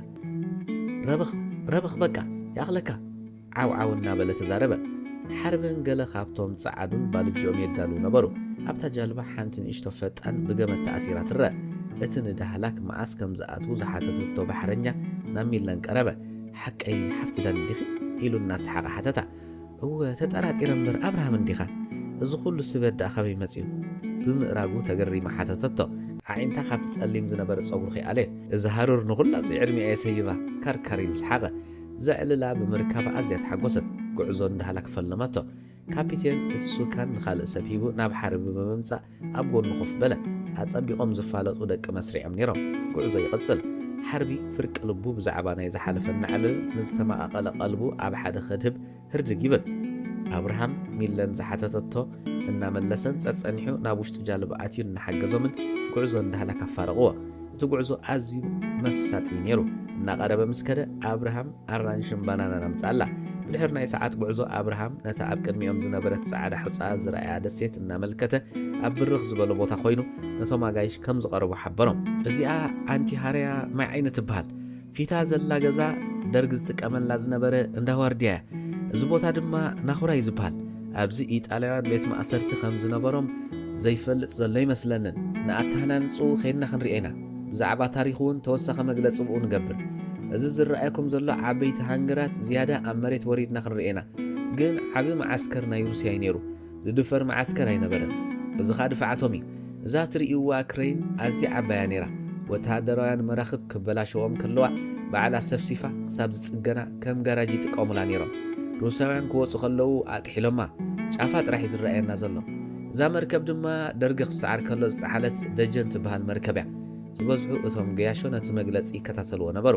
ረብኽ፣ ረብኽ በቃ፣ ይኣኽለካ!" ዓው ዓው እናበለ ተዛረበ። ሓርብን ገለ ካብቶም ጸዓዱን ባልጅኦም የዳልዉ ነበሩ። ኣብታ ጃልባ ሓንቲ ንእሽቶ ፈጣን ብገመድ ተኣሲራ ትረአ። እቲ ንዳህላክ መዓስ ከም ዝኣትዉ ዝሓተተቶ ባሕረኛ ናብ ሚለን ቀረበ። "ሓቀይ ሓፍቲ ዳኒ ዲኺ?" ኢሉ እናሰሓቐ ሓተታ። "እወ፣ ተጠራጢረ እምበር ኣብርሃም እንዲኻ? እዚ ኹሉ ስበት ደኣ ካበይ መጺኡ?" ብምእራጉ ተገሪማ ሓተተቶ። ኣዒንታ ካብቲ ጸሊም ዝነበረ ጸጉሩ ከይኣለየት። "እዚ ሃሩር ንኹላ ኣብዚ ዕድሚኣ እየ ሰይባ!" ካርካር ኢሉ ሰሓቐ። ዘዕልላ ብምርካባ ኣዝያ ተሓጎሰት። ጉዕዞ ንዳህላክ ፈለመቶ። ካፒቴን እቲ ሱካን ንኻልእ ሰብ ሂቡ ናብ ሓርቢ ብምምጻእ ኣብ ጎኑ ኮፍ በለ። ኣጸቢቖም ዝፋለጡ ደቂ መስሪዖም ነይሮም። ጉዕዞ ይቕጽል። ሓርቢ ፍርቂ ልቡ ብዛዕባ ናይ ዝሓለፈ እናዕለለ ንዝተመቓቐለ ቀልቡ ኣብ ሓደ ከድህብ ህርድግ ይብል። ኣብርሃም ሚለን ዝሓተተቶ እናመለሰን ጸጸኒሑ ናብ ውሽጢ ጃልባ ኣትዩ እናሓገዞምን ጉዕዞ ንዳህላክ ኣፋረቕዎ። እቲ ጉዕዞ ኣዝዩ መሳጢ እዩ ነይሩ። እናቐረበ ምስ ከደ ኣብርሃም ኣራንሽን ባናናን ኣምጽኣላ። ብድሕሪ ናይ ሰዓት ጉዕዞ ኣብርሃም ነታ ኣብ ቅድሚኦም ዝነበረት ጻዕዳ ሑጻ ዝረኣያ ደሴት እናመልከተ ኣብ ብርኽ ዝበለ ቦታ ኮይኑ ነቶም ኣጋይሽ ከም ዝቐረቡ ሓበሮም። "እዚኣ ኣንቲሃርያ ማይ ዓይኒ ትበሃል። ፊታ ዘላ ገዛ ደርግ ዝጥቀመላ ዝነበረ እንዳ ዋርድያ እያ። እዚ ቦታ ድማ ናኹራ እዩ ዝበሃል። ኣብዚ ኢጣልያውያን ቤት ማእሰርቲ ከም ዝነበሮም ዘይፈልጥ ዘሎ ኣይመስለንን። ንኣተሃናንጽኡ ኸይድና ክንሪኦ ኢና። ብዛዕባ ታሪኹ እውን ተወሳኺ መግለጺ ብኡ ንገብር። እዚ ዝረኣየኩም ዘሎ ዓበይቲ ሃንገራት ዝያዳ ኣብ መሬት ወሪድና ክንሪኦ ኢና። ግን ዓቢ መዓስከር ናይ ሩስያ እዩ ነይሩ። ዝድፈር መዓስከር ኣይነበረን። እዚ ኸኣ ድፍዓቶም እዩ። እዛ ትርእይዋ ክረይን ኣዝያ ዓባያ ነይራ። ወተሃደራውያን መራኽብ ክበላሸዎም ከለዋ ባዕላ ሰፍሲፋ ክሳብ ዝጽገና ከም ጋራጅ ይጥቀሙላ ነይሮም። ሩስያውያን ክወጹ ከለዉ ኣጥሒሎማ። ጫፋ ጥራሕ እዩ ዝረኣየና ዘሎ። እዛ መርከብ ድማ ደርጊ ክሰዓር ከሎ ዝጠሓለት ደጀን ትበሃል መርከብ እያ። ዝበዝሑ እቶም ገያሾ ነቲ መግለጺ ይከታተልዎ ነበሩ።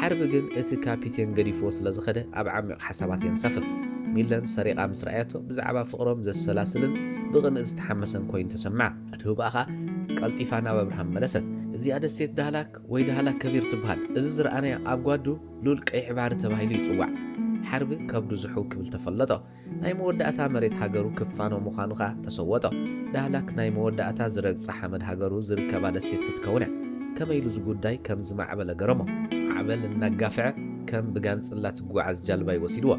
ሓርቢ ግን እቲ ካፒቴን ገዲፍዎ ስለ ዝኸደ ኣብ ዓሚቕ ሓሳባት የንሳፍፍ። ሚለን ሰሪቓ ምስ ረኣየቶ ብዛዕባ ፍቕሮም ዘሰላስልን ብቕንኢ ዝተሓመሰን ኮይኑ ተሰምዓ። ኣድህባኣ ኸኣ ቀልጢፋ ናብ ኣብርሃም መለሰት። እዚኣ ደሴት ዳህላክ ወይ ዳህላክ ከቢር ትበሃል። እዚ ዝረኣናዮ ኣጓዱ ሉል ቀይሕ ባሕሪ ተባሂሉ ይጽዋዕ። ሓርቢ ከብዱ ዝሕው ክብል ተፈለጦ። ናይ መወዳእታ መሬት ሃገሩ ክፋኖ ምዃኑ ኸኣ ተሰወጦ። ዳህላክ ናይ መወዳእታ ዝረግጻ ሓመድ ሃገሩ ዝርከባ ደሴት ክትከውን እያ። ከመይ ኢሉ እዚ ጉዳይ ከም ዝማዕበለ ገረሞ። ማዕበል እናጋፍዐ ከም ብጋንጽላ ትጓዓዝ ጃልባ እዩ ወሲድዎ።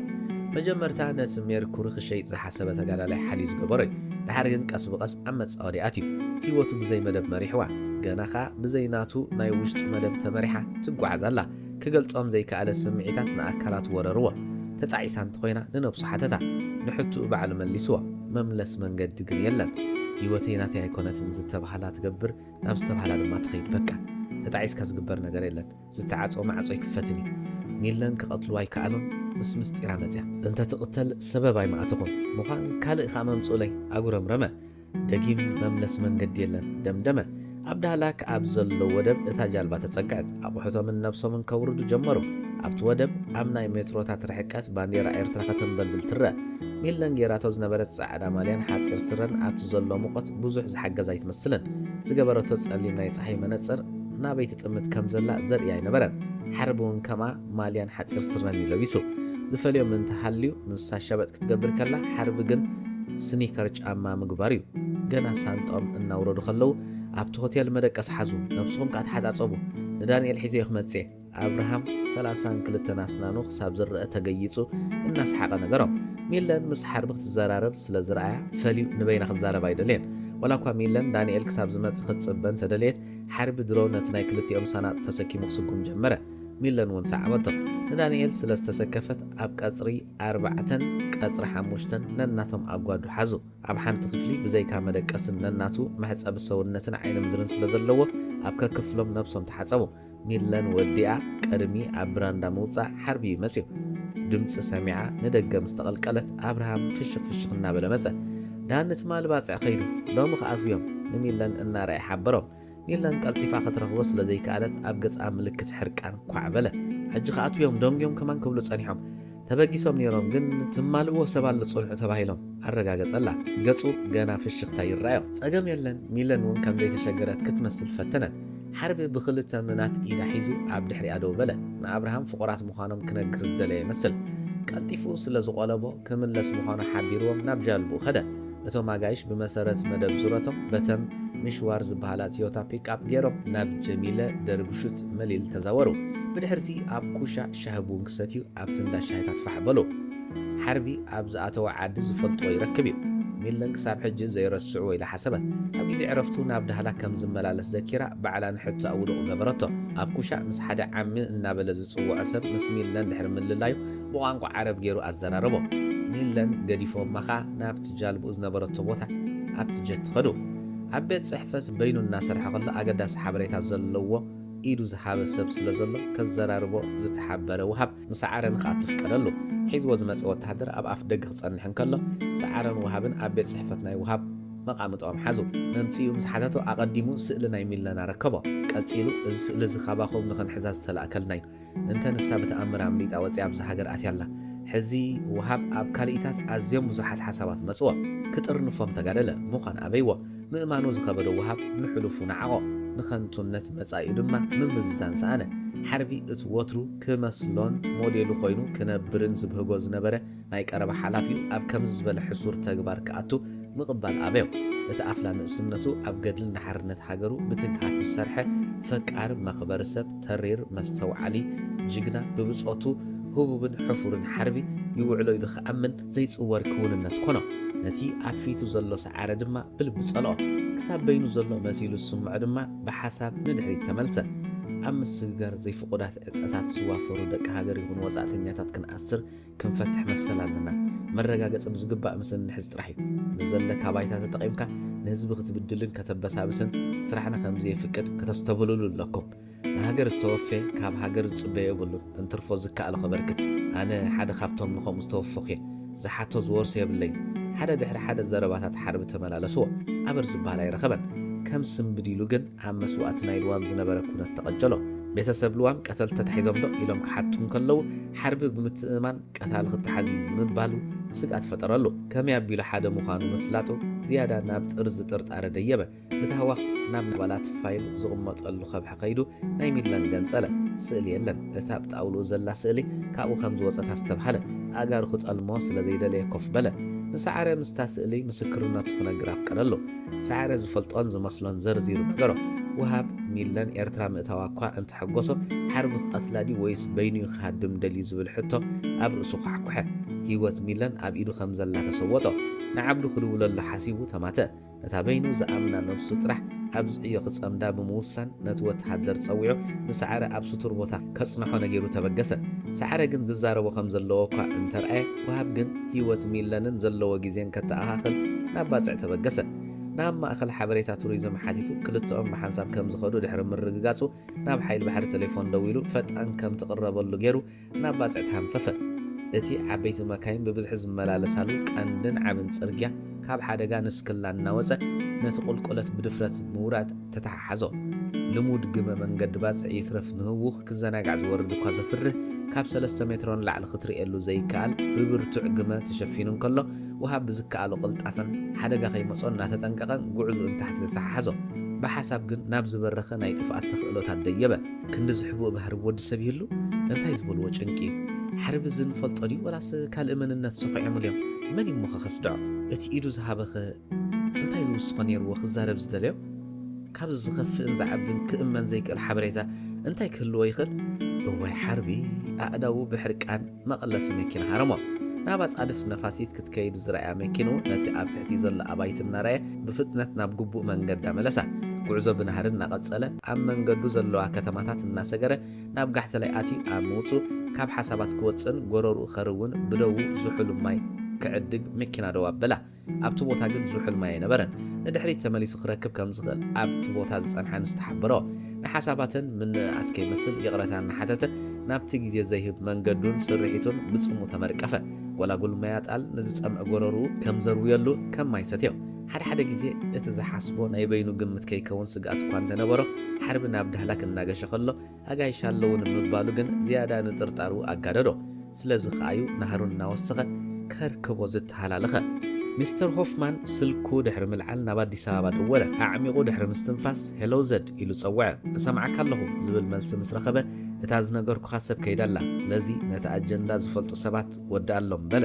መጀመርታ ነቲ ሜርኩሪ ክሸይጥ ዝሓሰበ ተጋዳላይ ሓልዩ ዝገበሮ እዩ። ድሓር ግን ቀስ ብቐስ ኣብ መጻወዲ ኣትዩ። ህይወቱ ብዘይ መደብ መሪሕዋ። ገና ኸኣ ብዘይ ናቱ ናይ ውሽጡ መደብ ተመሪሓ ትጓዓዝ ኣላ። ክገልጾም ዘይከኣለ ስምዒታት ንኣካላቱ ወረርዎ። ተጣዒሳ እንተኾይና ንነብሱ ሓተታ። ንሕትኡ ባዕሉ መሊስዎ። መምለስ መንገዲ ግን የለን። ህይወተይ ናተይ ኣይኮነትን ዝተባህላ ትገብር፣ ናብ ዝተባህላ ድማ ትኸይድ። በቃ፣ ተጣዒስካ ዝግበር ነገር የለን። ዝተዓጽወ ማዕጾ ኣይክፈትን እዩ። ሚለን ክቐትልዋ ኣይከኣሉን። ምስ ምስጢራ መጽያ። እንተ ትቕተል ሰበብ ኣይመኣተኹን። ምዃን ካልእ ከኣ መምጽኡለይ ኣጉረምረመ። ደጊም መምለሲ መንገዲ የለን፣ ደምደመ። ኣብ ዳህላክ ኣብ ዘሎ ወደብ እታ ጃልባ ተጸግዐት። ኣቑሑቶምን ነብሶምን ከውርዱ ጀመሩ። ኣብቲ ወደብ ኣብ ናይ ሜትሮታት ርሕቀት ባንዴራ ኤርትራ ከተንበልብል ትረአ። ሚለን ጌራቶ ዝነበረት ጻዕዳ ማልያን ሓጺር ስረን ኣብቲ ዘሎ ሙቐት ብዙሕ ዝሓገዝ ኣይትመስልን። ዝገበረቶ ጸሊም ናይ ጸሓይ መነጽር ናበይ ትጥምት ከም ዘላ ዘርኢ ኣይነበረን። ሓርቢ እውን ከምኣ ማልያን ሓጺር ስረን እዩ ለቢሱ። ዝፈልዮ ምእንቲ ሃልዩ ንሳ ሸበጥ ክትገብር ከላ ሓርቢ ግን ስኒከር ጫማ ምግባር እዩ። ገና ሳንጦም እናውረዱ ከለዉ ኣብቲ ሆቴል መደቀስ ሓዙ፣ ነብስኹም ከኣ ተሓጻጸቡ፣ ንዳንኤል ሒዘዮ ክመጽእ እየ። ኣብርሃም ሰላሳን ክልተን ኣስናኑ ክሳብ ዝረአ ተገይጹ እናሰሓቐ ነገሮም። ሚለን ምስ ሓርቢ ክትዘራረብ ስለ ዝረኣያ ፈልዩ ንበይና ክዛረብ ኣይደለየን። ዋላ እኳ ሚለን ዳንኤል ክሳብ ዝመጽእ ክትጽበ እንተደለየት፣ ሓርቢ ድሮ ነቲ ናይ ክልቲኦም ሳናጡ ተሰኪሙ ክስጉም ጀመረ። ሚለን እውን ሰዓበቶ። ንዳንኤል ስለ ዝተሰከፈት ኣብ ቀጽሪ ኣርባዕተን ቀጽሪ ሓሙሽተን ነናቶም ኣጓዱ ሓዙ። ኣብ ሓንቲ ክፍሊ ብዘይካ መደቀስን ነናቱ መሕጸቢ ሰውነትን ዓይኒ ምድርን ስለ ዘለዎ ኣብ ከክፍሎም ነብሶም ተሓጸቡ። ሚለን ወዲኣ ቅድሚ ኣብ ብራንዳ ምውጻእ ሓርቢ እዩ መጽዩ። ድምጺ ሰሚዓ ንደገ ምስ ተቐልቀለት ኣብርሃም ፍሽኽ ፍሽኽ እናበለ መጸ። ዳኒ ትማሊ ባጽዕ ከይዱ ሎሚ ክኣትዉ እዮም ንሚለን እናረኣየ ሓበሮም። ሚለን ቀልጢፋ ክትረኽቦ ስለ ዘይከኣለት ኣብ ገጻ ምልክት ሕርቃን ኳዕ በለ። ሕጂ ክኣትዉ እዮም ደንጉዮም ከማን ክብሉ ጸኒሖም። ተበጊሶም ነይሮም ግን ትማልእዎ ሰብ ኣሎ ጽንሑ ተባሂሎም ኣረጋገጸላ። ገጹ ገና ፍሽኽታ ይረኣዮ። ጸገም የለን። ሚለን እውን ከም ዘይተሸገረት ክትመስል ፈተነት። ሓርቢ ብኽልተ ምናት ኢዳ ሒዙ ኣብ ድሕሪኣ ደው በለ። ንኣብርሃም ፍቑራት ምዃኖም ክነግር ዝደለየ ይመስል። ቀልጢፉ ስለ ዝቖለቦ ክምለስ ምዃኑ ሓቢርዎም ናብ ጃልብኡ ከደ። እቶም ኣጋይሽ ብመሰረት መደብ ዙረቶም በተም ምሽዋር ዝበሃላ ትዮታ ፒክኣፕ ገይሮም ናብ ጀሚለ ደርብሹት መሊል ተዛወሩ። ብድሕርዚ ኣብ ኩሻ ሻሂ ቡን ክሰትዩ ኣብቲ እንዳ ሻሂታት ፋሕ በሉ። ሓርቢ ኣብ ዝኣተወ ዓዲ ዝፈልጥዎ ይረክብ እዩ። ሚለን ክሳብ ሕጂ ዘይረስዕዎ ኢላ ሓሰበት። ኣብ ግዜ ዕረፍቱ ናብ ዳህላክ ከም ዝመላለስ ዘኪራ ባዕላ ንሕቶኣ ውዱቕ ገበረቶ። ኣብ ኩሻ ምስ ሓደ ዓሚ እናበለ ዝጽውዖ ሰብ ምስ ሚለን ድሕሪ ምልላዩ ብቋንቋ ዓረብ ገይሩ ኣዘራረቦ። ሚለን ገዲፎማ ኸኣ ናብቲ ጃልብኡ ዝነበረቶ ቦታ ኣብቲ ጀት ከዱ። ኣብ ቤት ጽሕፈት በይኑ እናሰርሐ ከሎ ኣገዳሲ ሓበሬታ ዘለዎ ኢዱ ዝሃበ ሰብ ስለ ዘሎ ከዘራርቦ ዝተሓበረ ውሃብ ንሰዓረ ንኽኣቱ ፍቀደሉ። ሒዝዎ ዝመጸ ወተሃደር ኣብ ኣፍ ደገ ክጸንሕ እንከሎ ሰዓረን ውሃብን ኣብ ቤት ጽሕፈት ናይ ውሃብ መቓምጥኦም ሓዙ። መምጽኢኡ ምስ ሓተቶ ኣቐዲሙ ስእሊ ናይ ሚለን ኣረከቦ። ቀጺሉ እዚ ስእሊ እዚ ካባኹም ንኽንሕዛ ዝተላእከልና እዩ። እንተ ንሳ ብተኣምር ኣምሊጣ ወጺኣ ኣብዛ ሃገር ኣትያ ኣላ። ሕዚ ውሃብ ኣብ ካልኢታት ኣዝዮም ብዙሓት ሓሳባት መጽዎ። ክጥርንፎም ተጋደለ። ምዃን ኣበይዎ። ምእማኑ ዝኸበዶ ውሃብ ንሕሉፉ ነዓቖ። ንኸንቱነት መጻኢኡ ድማ ምምዝዛን ሰኣነ። ሓርቢ እቲ ወትሩ ክመስሎን ሞዴሉ ኮይኑ ክነብርን ዝብህጎ ዝነበረ ናይ ቀረባ ሓላፊኡ ኣብ ከምዚ ዝበለ ሕሱር ተግባር ክኣቱ ምቕባል ኣበዮ። እቲ ኣፍላ ንእስነቱ ኣብ ገድልን ንሓርነት ሃገሩ ብትግሃት ዝሰርሐ ፈቃር መኽበሪ ሰብ፣ ተሪር መስተውዓሊ፣ ጅግና፣ ብብጾቱ ህቡብን ሕፉርን ሓርቢ ይውዕሎ ኢሉ ክኣምን ዘይጽወር ክውንነት ኮኖ። ነቲ ኣብ ፊቱ ዘሎ ሰዓረ ድማ ብልቢ ጸልኦ። ክሳብ በይኑ ዘሎ መሲሉ ዝስምዖ ድማ ብሓሳብ ንድሕሪት ተመልሰ። ኣብ ምስግጋር ዘይፍቑዳት ዕጸታት ዝዋፈሩ ደቂ ሃገር ይኹን ወጻእተኛታት ክንኣስር ክንፈትሕ መሰል ኣለና። መረጋገጺ ብዝግባእ ምስ እንሕዝ ጥራሕ እዩ። ንዘለካ ባይታ ተጠቒምካ ንህዝቢ ክትብድልን ከተበሳብስን ስራሕና ከም ዘየፍቅድ ከተስተብህሉሉ ኣለኩም። ንሃገር ዝተወፈየ ካብ ሃገር ዝጽበዮ የብሉን፣ እንትርፎ ዝከኣሎ ከበርክት። ኣነ ሓደ ካብቶም ንኸምኡ ዝተወፈኹ እየ። ዝሓቶ ዝወርሶ የብለይን። ሓደ ድሕሪ ሓደ ዘረባታት ሓርቢ ተመላለስዎ። ኣበር ዝበሃል ኣይረኸበን። ከም ስምብድ ኢሉ ግን ኣብ መስዋእቲ ናይ ልዋም ዝነበረ ኩነት ተቐጀሎ። ቤተሰብ ልዋም ቀተልቲ ተታሒዞም ዶ ኢሎም ክሓቱ እንከለዉ ሓርቢ ብምትእምማን ቀታሊ ክተሓዝ እዩ ምባሉ ስግኣት ፈጠረሉ። ከመይ ኣቢሉ ሓደ ምዃኑ ምፍላጡ ዝያዳ ናብ ጥርዚ ጥርጣረ ደየበ። ብታህዋኽ ናብ ኣባላት ፋይል ዝቕመጠሉ ከብሒ ከይዱ ናይ ሚለን ገንጸለ። ስእሊ የለን። እታ ኣብ ጣውልኡ ዘላ ስእሊ ካብኡ ከም ዝወጸት ኣስተብሃለ። ኣእጋሩ ክጠልሞ ስለ ዘይደለየ ኮፍ በለ። ንሰዓረ ምስታ ስእሊ ምስክርነቱ ክነግር ኣፍቀደሉ። ሰዓረ ዝፈልጦን ዝመስሎን ዘርዚሩ ነገሮ። ወሃብ ሚለን ኤርትራ ምእታዋ እኳ እንተሐጎሶ፣ ሓርቢ ክቐትላ ድዩ ወይስ በይኑ እዩ ክሃድም ደልዩ ዝብል ሕቶ ኣብ ርእሱ ኳሕኩሐ። ህይወት ሚለን ኣብ ኢዱ ከም ዘላ ተሰወጦ። ንዓብዱ ክድውለሉ ሓሲቡ ተማትአ። ነታ በይኑ ዝኣምና ነብሱ ጥራሕ ኣብ ዝዕዮ ክጸምዳ ብምውሳን ነቲ ወተሃደር ጸዊዑ ንሰዓረ ኣብ ስቱር ቦታ ከጽንሖ ነጊሩ ተበገሰ። ሰዓረ ግን ዝዛረቦ ከም ዘለዎ እኳ እንተርኣየ፣ ወሃብ ግን ህይወት ሚለንን ዘለዎ ግዜን ከተኣኻኽል ናብ ባጽዕ ተበገሰ። ናብ ማእከል ሓበሬታ ቱሪዝም ሓቲቱ ክልተኦም ብሓንሳብ ከም ዝኸዱ ድሕሪ ምርግጋጹ ናብ ሓይል ባሕሪ ቴሌፎን ደዊሉ ፈጣን ከም ትቕረበሉ ገይሩ ናብ ባጽዕ ተሃንፈፈ። እቲ ዓበይቲ መካይን ብብዝሒ ዝመላለሳሉ ቀንድን ዓብን ጽርግያ ካብ ሓደጋ ንስክላ እናወጸ ነቲ ቁልቁለት ብድፍረት ምውራድ ተተሓሓዞ። ልሙድ ግመ መንገዲ ባጽዕ ይትረፍ ንህውኽ ክዘናጋዕ ዝወርድ እኳ ዘፍርህ፣ ካብ ሰለስተ ሜትሮ ንላዕሊ ክትርእየሉ ዘይከኣል ብብርቱዕ ግመ ተሸፊኑ እንከሎ፣ ወሃብ ብዝከኣሎ ቅልጣፈን ሓደጋ ከይመጾ እናተጠንቀቐን ጉዕዞኡ ንታሕቲ ተተሓሓዞ። ብሓሳብ ግን ናብ ዝበረኸ ናይ ጥፍኣት ተኽእሎታት ደየበ። ክንዲ ዝሕቡእ ባህሪ ወዲ ሰብ ይህሉ? እንታይ ዝበልዎ ጭንቂ እዩ? ሓርቢ እዚ ንፈልጦ ድዩ ወላስ ካልእ መንነት ሰኹዖምሉ እዮም? መን እዩ እሞ ከኸስድዖ? እቲ ኢዱ ዝሃበኸ እንታይ ዝውስኾ ነይርዎ ክዛረብ ዝደለዮ? ካብዚ ዝኸፍእን ዝዓብን ክእመን ዘይክእል ሓበሬታ እንታይ ክህልዎ ይኽእል? እዋይ ሓርቢ! ኣእዳዉ ብሕርቃን መቐለሲ መኪና ሃረሞ። ናብ ኣጻድፍ ነፋሲት ክትከይድ ዝረኣያ መኪንኡ ነቲ ኣብ ትሕቲ ዘሎ ኣባይቲ እናረኣየ ብፍጥነት ናብ ግቡእ መንገዳ መለሳ። ጉዕዞ ብናህሪ እናቐጸለ ኣብ መንገዱ ዘለዋ ከተማታት እናሰገረ ናብ ጋሕተላይ ኣትዩ ኣብ ምውጽኡ ካብ ሓሳባት ክወጽእን ጎረርኡ ከርውን ብደዉ ዝሑል ማይ ክዕድግ መኪና ደው ኣበላ። ኣብቲ ቦታ ግን ዝሑል ማይ ኣይነበረን። ንድሕሪት ተመሊሱ ክረክብ ከም ዝኽእል ኣብቲ ቦታ ዝጸንሓ ኣንስቲ ሓበሮ። ንሓሳባተን ምንእኣስ ከይመስል ይቕረታ እናሓተተ ናብቲ ግዜ ዘይህብ መንገዱን ስርሒቱን ብጽምኡ ተመርቀፈ። ጎላጉል ማይ ኣጣል ንዝጸምአ ጎረርኡ ከም ዘርውየሉ ከም ማይ ሰትዮ። ሓደ ሓደ ግዜ እቲ ዝሓስቦ ናይ በይኑ ግምት ከይከውን ስግኣት እኳ እንተነበሮ፣ ሓርቢ ናብ ዳህላክ እናገሸ ከሎ ኣጋይሽ ኣለዉ ንምባሉ ግን ዝያዳ ንጥርጣሩ ኣጋደዶ። ስለዚ ከኣዩ ናህሩ እናወሰኸ ከርክቦ ዝተሃላለኸ። ሚስተር ሆፍማን ስልኩ ድሕሪ ምልዓል ናብ ኣዲስ ኣበባ ደወለ። ኣዕሚቑ ድሕሪ ምስትንፋስ፣ "ሄሎ ዘድ" ኢሉ ጸውዐ። "እሰምዓካ ኣለኹ" ዝብል መልሲ ምስ ረኸበ፣ "እታ ዝነገርኩኻ ሰብ ከይዳ ኣላ። ስለዚ ነቲ ኣጀንዳ ዝፈልጡ ሰባት ወድኣሎም" በለ።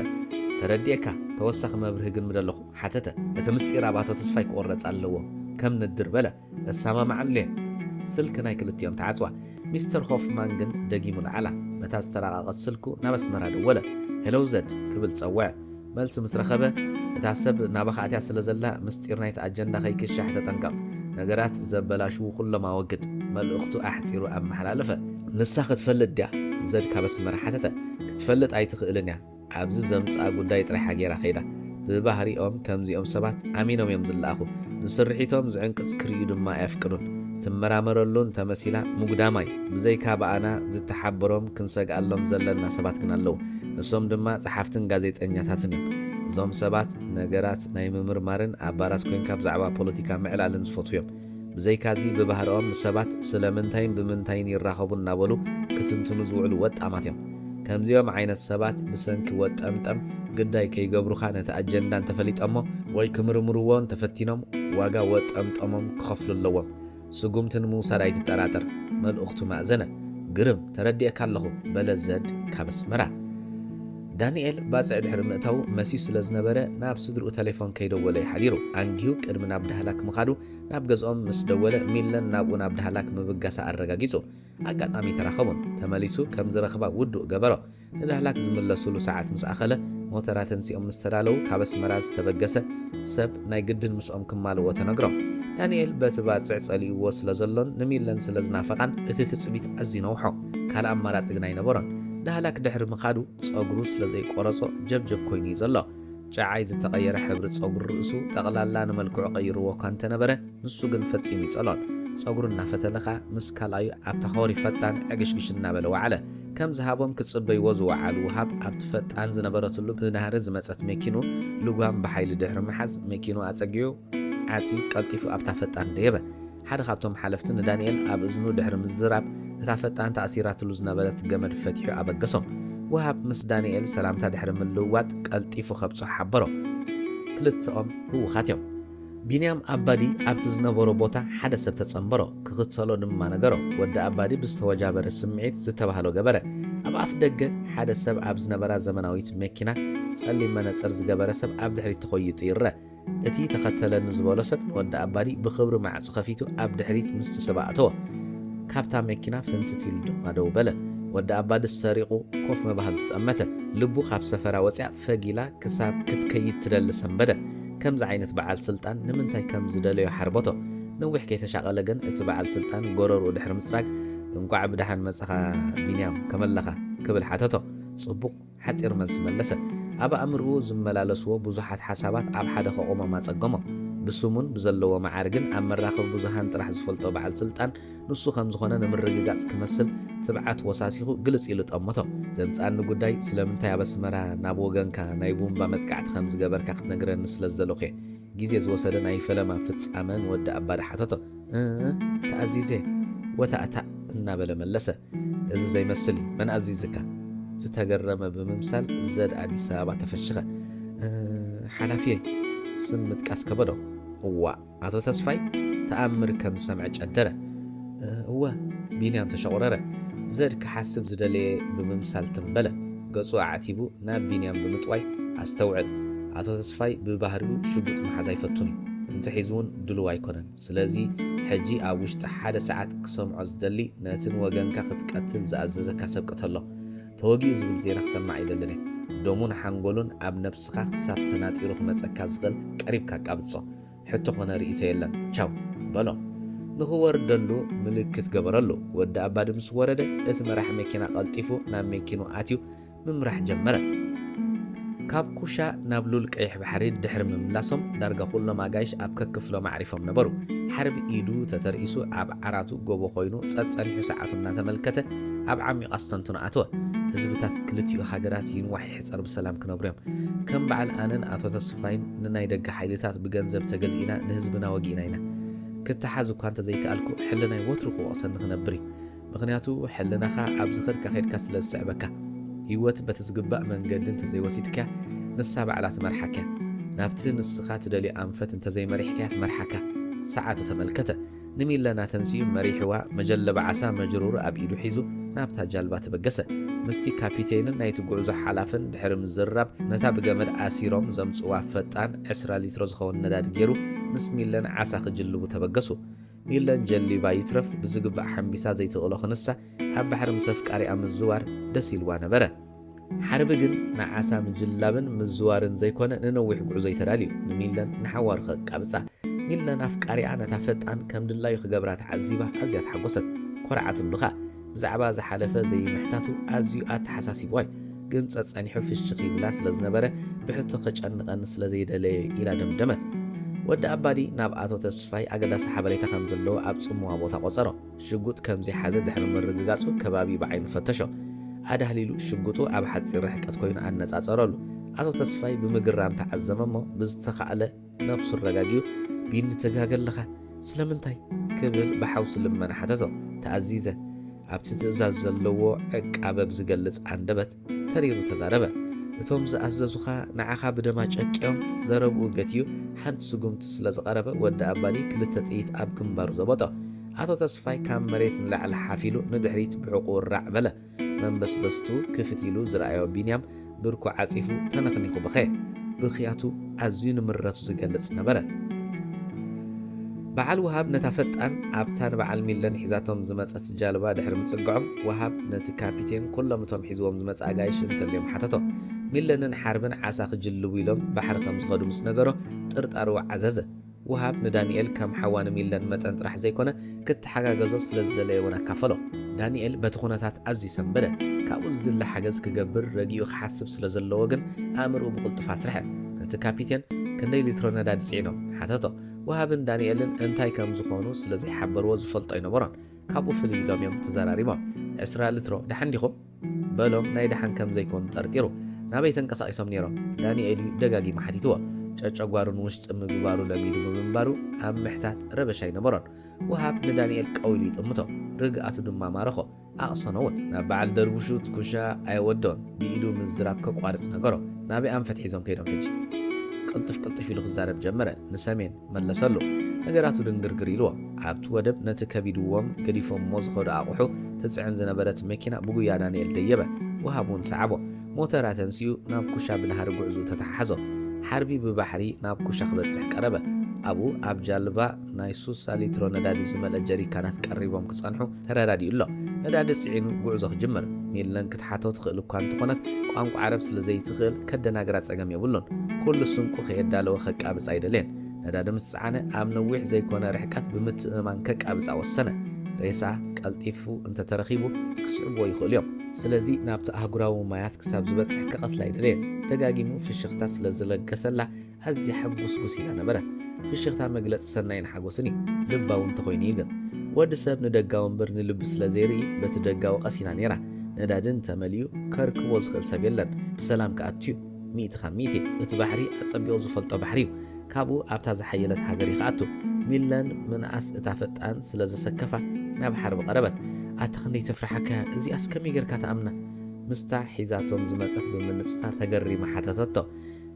"ተረዲኤካ፣ ተወሳኺ መብርሂ ግን ምደለኹ?" ሓተተ። "እቲ ምስጢር ኣብ ኣቶ ተስፋይ ክቑረጽ ኣለዎ፣ ከም ንድር" በለ። "እሰማምዓሉ እየ።" ስልኪ ናይ ክልቲኦም ተዓጽዋ። ሚስተር ሆፍማን ግን ደጊሙ ለዓላ። በታ ዝተራቐቐት ስልኩ ናብ ኣስመራ ደወለ። "ሄሎ ዘድ" ክብል ጸውዐ። መልሲ ምስ ረኸበ፣ "እታ ሰብ ናባኻ ኣትያ ስለ ዘላ፣ ምስጢር ናይቲ ኣጀንዳ ከይክሻሕ ተጠንቀቕ። ነገራት ዘበላሽዉ ኩሎም ኣወግድ። መልእኽቱ ኣሕጺሩ ኣመሓላለፈ። "ንሳ ክትፈልጥ ድያ?" ዘድ ካብ ኣስመራ ሓተተ። "ክትፈልጥ ኣይትኽእልን እያ። ኣብዚ ዘምጽኣ ጉዳይ ጥራይ ሓጌራ ከይዳ። ብባህሪኦም ከምዚኦም ሰባት ኣሚኖም እዮም ዝለኣኹ። ንስርሒቶም ዝዕንቅጽ ክርእዩ ድማ ኣየፍቅዱን። ትመራመረሉ እንተመሲላ ምጉዳማ እዩ። ብዘይካ ብኣና ዝተሓበሮም ክንሰግኣሎም ዘለና ሰባት ግን ኣለዉ። ንሶም ድማ ጸሓፍትን ጋዜጠኛታትን እዮም። እዞም ሰባት ነገራት ናይ ምምርማርን ኣብ ባራት ኮይንካ ብዛዕባ ፖለቲካ ምዕላልን ዝፈትዉ እዮም። ብዘይካዚ ብባህርኦም ንሰባት ስለምንታይን ብምንታይን ይራኸቡ እናበሉ ክትንትኑ ዝውዕሉ ወጣማት እዮም። ከምዚኦም ዓይነት ሰባት ብሰንኪ ወጠምጠም ግዳይ ከይገብሩኻ ነቲ ኣጀንዳ እንተፈሊጠሞ ወይ ክምርምርዎ እንተፈቲኖም ዋጋ ወጠምጠሞም ክኸፍሉ ኣለዎም። ስጉምቲ ንምውሳድ ኣይትጠራጠር።" መልእኽቱ ማእዘነ። "ግርም፣ ተረዲኤካ ኣለኹ" በለ ዘድ ካብ ኣስመራ። ዳንኤል ባጽዕ ድሕሪ ምእታዉ መሲዩ ስለ ዝነበረ ናብ ስድርኡ ተሌፎን ከይደወለ እዩ ሓዲሩ። ኣንጊሁ ቅድሚ ናብ ዳህላክ ምኻዱ ናብ ገዝኦም ምስ ደወለ ሚለን ናብኡ ናብ ዳህላክ ምብጋሳ ኣረጋጊጹ። ኣጋጣሚ ተራኸቡን ተመሊሱ ከም ዝረኽባ ውዱእ ገበሮ። ንዳህላክ ዝምለሱሉ ሰዓት ምስ ኣኸለ ሞተራ ተንሲኦም ምስ ተዳለዉ ካብ ኣስመራ ዝተበገሰ ሰብ ናይ ግድን ምስኦም ክማልዎ ተነግሮም። ዳንኤል በቲ ባጽዕ ጸሊእዎ ስለ ዘሎን ንሚለን ስለ ዝናፈቓን እቲ ትጽቢት ኣዝዩ ነውሖ። ካልእ ኣማራጺ ግን ኣይነበሮን። ዳህላክ ድሕሪ ምኻዱ ጸጉሩ ስለ ዘይቆረጾ ጀብጀብ ኮይኑ እዩ ዘሎ። ጨዓይ ዝተቐየረ ሕብሪ ጸጉሪ ርእሱ ጠቕላላ ንመልክዑ ቀይርዎ እኳ እንተነበረ ንሱ ግን ፈጺሙ ይጸሎን። ጸጉሩ እናፈተለ ኸኣ ምስ ካልኣዩ ኣብታ ኾሪ ፈጣን ዕግሽግሽ እናበለ ወዓለ። ከም ዝሃቦም ክጽበይዎ ዝወዓሉ ውሃብ ኣብቲ ፈጣን ዝነበረትሉ ብናህሪ ዝመጸት መኪኑ ልጓም ብሓይሊ ድሕሪ ምሓዝ መኪኑ ኣጸጊዑ ዓጽዩ ቀልጢፉ ኣብታ ፈጣን ደየበ። ሓደ ካብቶም ሓለፍቲ ንዳንኤል ኣብ እዝኑ ድሕሪ ምዝራብ እታ ፈጣን ተኣሲራትሉ ዝነበረት ገመድ ፈቲሑ ኣበገሶም። ውሃብ ምስ ዳንኤል ሰላምታ ድሕሪ ምልውዋጥ ቀልጢፉ ከብጽሖ ሓበሮ። ክልተኦም ህውኻት እዮም። ቢንያም ኣባዲ ኣብቲ ዝነበሮ ቦታ ሓደ ሰብ ተጸንበሮ፣ ክኽተሎ ድማ ነገሮ። ወዲ ኣባዲ ብዝተወጃበረ ስምዒት ዝተባህሎ ገበረ። ኣብ ኣፍ ደገ ሓደ ሰብ ኣብ ዝነበራ ዘመናዊት መኪና ጸሊም መነጽር ዝገበረ ሰብ ኣብ ድሕሪት ተኾይጡ ይረአ። እቲ ተኸተለኒ ዝበሎ ሰብ ንወዲ ኣባዲ ብኽብሪ ማዕጾ ከፊቱ ኣብ ድሕሪት ምስቲ ሰብ ኣእተዎ። ካብታ መኪና ፍንትት ኢሉ ድማ ደው በለ። ወዲ ኣባዲ ሰሪቑ ኮፍ መባህልቱ ጠመተ። ልቡ ካብ ሰፈራ ወጽያ ፈጊላ ክሳብ ክትከይድ ትደሊ ሰንበደ። ከምዚ ዓይነት በዓል ስልጣን ንምንታይ ከም ዝደለዮ ሓርበቶ። ነዊሕ ከይተሻቐለ ግን እቲ በዓል ስልጣን ጎረርኡ ድሕሪ ምጽራግ፣ "እንቋዕ ብደሓን መጻኻ ቢንያም፣ ከመለኻ?" ክብል ሓተቶ። ጽቡቕ ሓጺር መልሲ መለሰ። ኣብ ኣእምርኡ ዝመላለስዎ ብዙሓት ሓሳባት ኣብ ሓደ ከቑሞም ኣጸገሞ። ብስሙን ብዘለዎ መዓርግን ኣብ መራኸቢ ብዙሃን ጥራሕ ዝፈልጦ በዓል ስልጣን ንሱ ከም ዝኾነ ንምርግጋጽ ክመስል ትብዓት ወሳሲኹ ግልጽ ኢሉ ጠመቶ። ዘምጽኣኒ ጉዳይ ስለምንታይ ኣብ ኣስመራ ናብ ወገንካ ናይ ቡምባ መጥቃዕቲ ከም ዝገበርካ ክትነግረኒ ስለ ዝደለኹ እየ። ግዜ ዝወሰደ ናይ ፈለማ ፍጻመ ንወዲ ኣባዲ ሓተቶ። "እ፣ ተኣዚዘ፣ ወታእታእ" እናበለ መለሰ። "እዚ ዘይመስል እዩ። መን ኣዚዝካ?" ዝተገረመ ብምምሳል ዘድ ኣዲስ ኣበባ ተፈሽኸ። "እ፣ ሓላፊየይ" ስም ምጥቃስ ከበዶ። "እዋእ!" ኣቶ ተስፋይ ተኣምር ከም ዝሰምዐ ጨደረ። "እ፣ እወ!" ቢንያም ተሸቑረረ። ዘድ ክሓስብ ዝደለየ ብምምሳል ትም በለ። ገጹ ኣዕቲቡ ናብ ቢንያም ብምጥዋይ፣ "ኣስተውዕል፣ ኣቶ ተስፋይ ብባህሪኡ ሽጉጥ ምሓዝ ኣይፈቱን እዩ። እንተሒዙ እውን ድሉው ኣይኮነን። ስለዚ ሕጂ ኣብ ውሽጢ ሓደ ሰዓት ክሰምዖ ዝደሊ ነቲ ንወገንካ ክትቀትል ዝኣዘዘካ ሰብ ቅተሎ። ተወጊኡ ዝብል ዜና ክሰምዕ ኣይደልን እየ። ደሙን ሓንጎሉን ኣብ ነብስኻ ክሳብ ተናጢሩ ክመጸካ ዝኽእል ቀሪብካ ኣቃብጾ። ሕቶ ኮነ ርእይቶ የለን። ቻው" በሎ። ንኽወርደሉ ምልክት ገበረሉ። ወዲ ኣባዲ ምስ ወረደ፣ እቲ መራሒ መኪና ቀልጢፉ ናብ መኪኑ ኣትዩ ምምራሕ ጀመረ። ካብ ኩሻ ናብ ሉል ቀይሕ ባሕሪ ድሕሪ ምምላሶም፣ ዳርጋ ኩሎም ኣጋይሽ ኣብ ከክፍሎም ኣዕሪፎም ነበሩ። ሓርቢ ኢዱ ተተርኢሱ ኣብ ዓራቱ ጎቦ ኮይኑ ጸጸኒሑ ሰዓቱ እናተመልከተ ኣብ ዓሚቕ ኣስተንትኖ ኣተወ። ህዝብታት ክልቲኡ ሃገራት ይንዋሕ ይሕጸር ብሰላም ክነብሩ እዮም። ከም በዓል ኣነን ኣቶ ተስፋይን ንናይ ደገ ሓይልታት ብገንዘብ ተገዚእና ንህዝብና ወጊእና ኢና። ክተሓዝ እኳ እንተዘይከኣልኩ፣ ሕልናይ ወትሩ ክወቕሰኒ ክነብር እዩ። ምኽንያቱ፣ ሕልናኻ ኣብ ዝኸድካ ኸድካ ስለ ዝስዕበካ። ህይወት በቲ ዝግባእ መንገዲ እንተዘይወሲድካ፣ ንሳ ባዕላ ትመርሓካ። ናብቲ ንስኻ ትደልዮ ኣንፈት እንተዘይመሪሕካ፣ ትመርሓካ። ሰዓቱ ተመልከተ። ንሚለና ተንሲኡ መሪሕዋ፣ መጀለባ ዓሳ መጅሩር ኣብ ኢዱ ሒዙ ናብታ ጃልባ ተበገሰ። ምስቲ ካፒቴንን ናይቲ ጉዕዞ ሓላፍን ድሕሪ ምዝርራብ፣ ነታ ብገመድ ኣሲሮም ዘምጽዋ ፈጣን ዕስራ ሊትሮ ዝኸውን ነዳዲ ገይሩ ምስ ሚለን ዓሳ ክጅልቡ ተበገሱ። ሚለን ጀሊባ ይትረፍ ብዝግባእ ሓምቢሳ ዘይትቕሎ ክንሳ ኣብ ባሕሪ ምስ ኣፍቃሪኣ ምዝዋር ደስ ኢልዋ ነበረ። ሓርቢ ግን ንዓሳ ምጅላብን ምዝዋርን ዘይኮነ ንነዊሕ ጉዕዞ እዩ ተዳልዩ። ንሚለን ንሓዋሩ ከቃብጻ። ሚለን ኣፍቃሪኣ ነታ ፈጣን ከም ድላዩ ክገብራ ተዓዚባ ኣዝያ ተሓጎሰት። ኮርዓትሉ ኸኣ። ብዛዕባ ዝሓለፈ ዘይምሕታቱ ኣዝዩ ኣተሓሳሲብዋ እዩ። ግን ጸጸኒሑ ፍሽኽ ይብላ ስለ ዝነበረ ብሕቶ ከጨንቐኒ ስለ ዘይደለየ ኢላ ደምደመት። ወዲ ኣባዲ ናብ ኣቶ ተስፋይ ኣገዳሲ ሓበሬታ ከም ዘለዎ ኣብ ጽምዋ ቦታ ቆጸሮ። ሽጉጥ ከም ዘይሓዘ ድሕሪ ምርግጋጹ ከባቢ ብዓይኑ ፈተሾ። ኣዳህሊሉ ሽጉጡ ኣብ ሓጺር ርሕቀት ኮይኑ ኣነጻጸረሉ። ኣቶ ተስፋይ ብምግራም ተዓዘመ እሞ ብዝተኻእለ ነብሱ ኣረጋጊኡ፣ "ቢኒ ትጋገ ኣለኻ። ስለምንታይ?" ክብል ብሓውሲ ልመና ሓተቶ። "ተኣዚዘ" ኣብቲ ትእዛዝ ዘለዎ ዕቃበብ ዝገልጽ ኣንደበት ተሪሩ ተዛረበ። "እቶም ዝኣዘዙኻ ንዓኻ ብደማ ጨቂዮም" ዘረብኡ ገትዩ ሓንቲ ስጉምቲ ስለ ዝቐረበ ወዲ ኣባዲ ክልተ ጥይት ኣብ ግንባሩ ዘበጦ። ኣቶ ተስፋይ ካብ መሬት ንላዕሊ ሓፍ ኢሉ ንድሕሪት ብሕቑኡ ራዕ በለ። መንበስበስቱ ክፍት ኢሉ ዝረኣዮ ቢንያም ብርኩ ዓጺፉ ተነኽኒኹ በኸየ። ብኽያቱ ኣዝዩ ንምረቱ ዝገልጽ ነበረ። በዓል ወሃብ ነታ ፈጣን ኣብታ ንበዓል ሚለን ሒዛቶም ዝመጸት ጃልባ ድሕሪ ምጽግዖም፣ ወሃብ ነቲ ካፒቴን ኩሎም እቶም ሒዝዎም ዝመጽ ኣጋይሽ እንተልዮም ሓተቶ። ሚለንን ሓርብን ዓሳ ክጅልቡ ኢሎም ባሕሪ ከም ዝኸዱ ምስ ነገሮ፣ ጥርጣርኡ ዓዘዘ። ወሃብ ንዳንኤል ከም ሓዋ ንሚለን መጠን ጥራሕ ዘይኮነ፣ ክተሓጋገዞ ስለ ዝደለየ እውን ኣካፈሎ። ዳንኤል በቲ ኩነታት ኣዝዩ ሰንበደ። ካብኡ ዝድለ ሓገዝ ክገብር ረጊኡ ክሓስብ ስለ ዘለዎ ግን ኣእምርኡ ብቕልጡፍ ኣስርሐ። ነቲ ካፒቴን "ክንደይ ሊትሮ ነዳዲ ጽዒኖም?" ሓተቶ። ወሃብን ዳንኤልን እንታይ ከም ዝኾኑ ስለ ዘይሓበርዎ ዝፈልጦ ኣይነበሮን። ካብኡ ፍልይ ኢሎም እዮም ተዘራሪቦም። "ዕስራ ሊትሮ፣ ደሓን ዲኹም?" በሎም ናይ ደሓን ከም ዘይኮኑ ጠርጢሩ። "ናበይ ተንቀሳቒሶም ነይሮም?" ዳንኤል እዩ ደጋጊሙ ሓቲትዎ። ጨጨጓሩ ንውሽጢ ምግባሩ ለሚዱ ብምንባሩ ኣብ ምሕታት ረበሻ ኣይነበሮን። ወሃብ ንዳንኤል ቀው ኢሉ ይጥምቶ። ርግኣቱ ድማ ማረኾ። ኣቕሰኖ እውን። ናብ በዓል ደርቡሹ እቲ ኩሻ ኣየወዶን። ብኢዱ ምዝራብ ከቋርጽ ነገሮ። "ናበይ ኣንፈት ሒዞም ከይዶም ሕጂ?" ቅልጥፍ ቅልጥፍ ኢሉ ክዛረብ ጀመረ። "ንሰሜን" መለሰሉ። ነገራቱ ድንግርግር ኢልዎ። ኣብቲ ወደብ ነቲ ከቢድዎም ገዲፎምዎ ዝኸዱ ኣቑሑ ትጽዕን ዝነበረት መኪና ብጉያ ዳንኤል ደየበ። ወሃብ እውን ሰዓቦ። ሞተራ ተንሲኡ ናብ ኩሻ ብናህሪ ጉዕዝኡ ተተሓሓዞ። ሓርቢ ብባሕሪ ናብ ኩሻ ክበጽሕ ቀረበ። ኣብኡ ኣብ ጃልባ ናይ ሱሳ ሊትሮ ነዳዲ ዝመልአ ጀሪካናት ቀሪቦም ክጸንሑ ተረዳዲኡ ኣሎ። ነዳዲ ጽዒኑ ጉዕዞ ክጅምር። ሚለን ክትሓቶ ትኽእል እኳ እንተኾነት፣ ቋንቋ ዓረብ ስለ ዘይትኽእል ከደናግራ ጸገም የብሉን። ኩሉ ስንቁ ከየዳለወ ከቃብጽ ኣይደልየን። ነዳዲ ምስ ጸዓነ ኣብ ነዊሕ ዘይኮነ ርሕቀት ብምትእምማን ከቃብጻ ወሰነ። ሬሳ ቀልጢፉ እንተተረኺቡ ክስዕብዎ ይኽእሉ እዮም። ስለዚ ናብቲ ኣህጉራዊ ማያት ክሳብ ዝበጽሕ ክቐትላ ኣይደለየን። ደጋጊሙ ፍሽኽታ ስለ ዝለገሰላ ኣዝያ ሕጉስጉስ ኢላ ነበረት። ፍሽኽታ መግለጺ ሰናይን ሓጎስን እዩ፣ ልባዊ እንተኾይኑ እዩ ግን። ወዲ ሰብ ንደጋዊ እምበር ንልቢ ስለ ዘይርኢ በቲ ደጋዊ ቀሲና ነይራ። ነዳዲ እንተመሊኡ ከርክቦ ዝኽእል ሰብ የለን። ብሰላም ክኣቱ እዩ። ሚእቲ ካብ ሚእቲ። እቲ ባሕሪ ኣጸቢቑ ዝፈልጦ ባሕሪ እዩ። ካብኡ ኣብታ ዝሓየለት ሃገር እዩ ክኣቱ። ሚለን ምንኣስ እታ ፈጣን ስለ ዘሰከፋ ናብ ሓርቢ ቀረበት። ኣታ ክንደይ ተፍርሓካ እያ፣ እዚኣስ ከመይ ጌርካ ትኣምና? ምስታ ሒዛቶም ዝመጸት ብምንጽጻር ተገሪማ ሓተተቶ።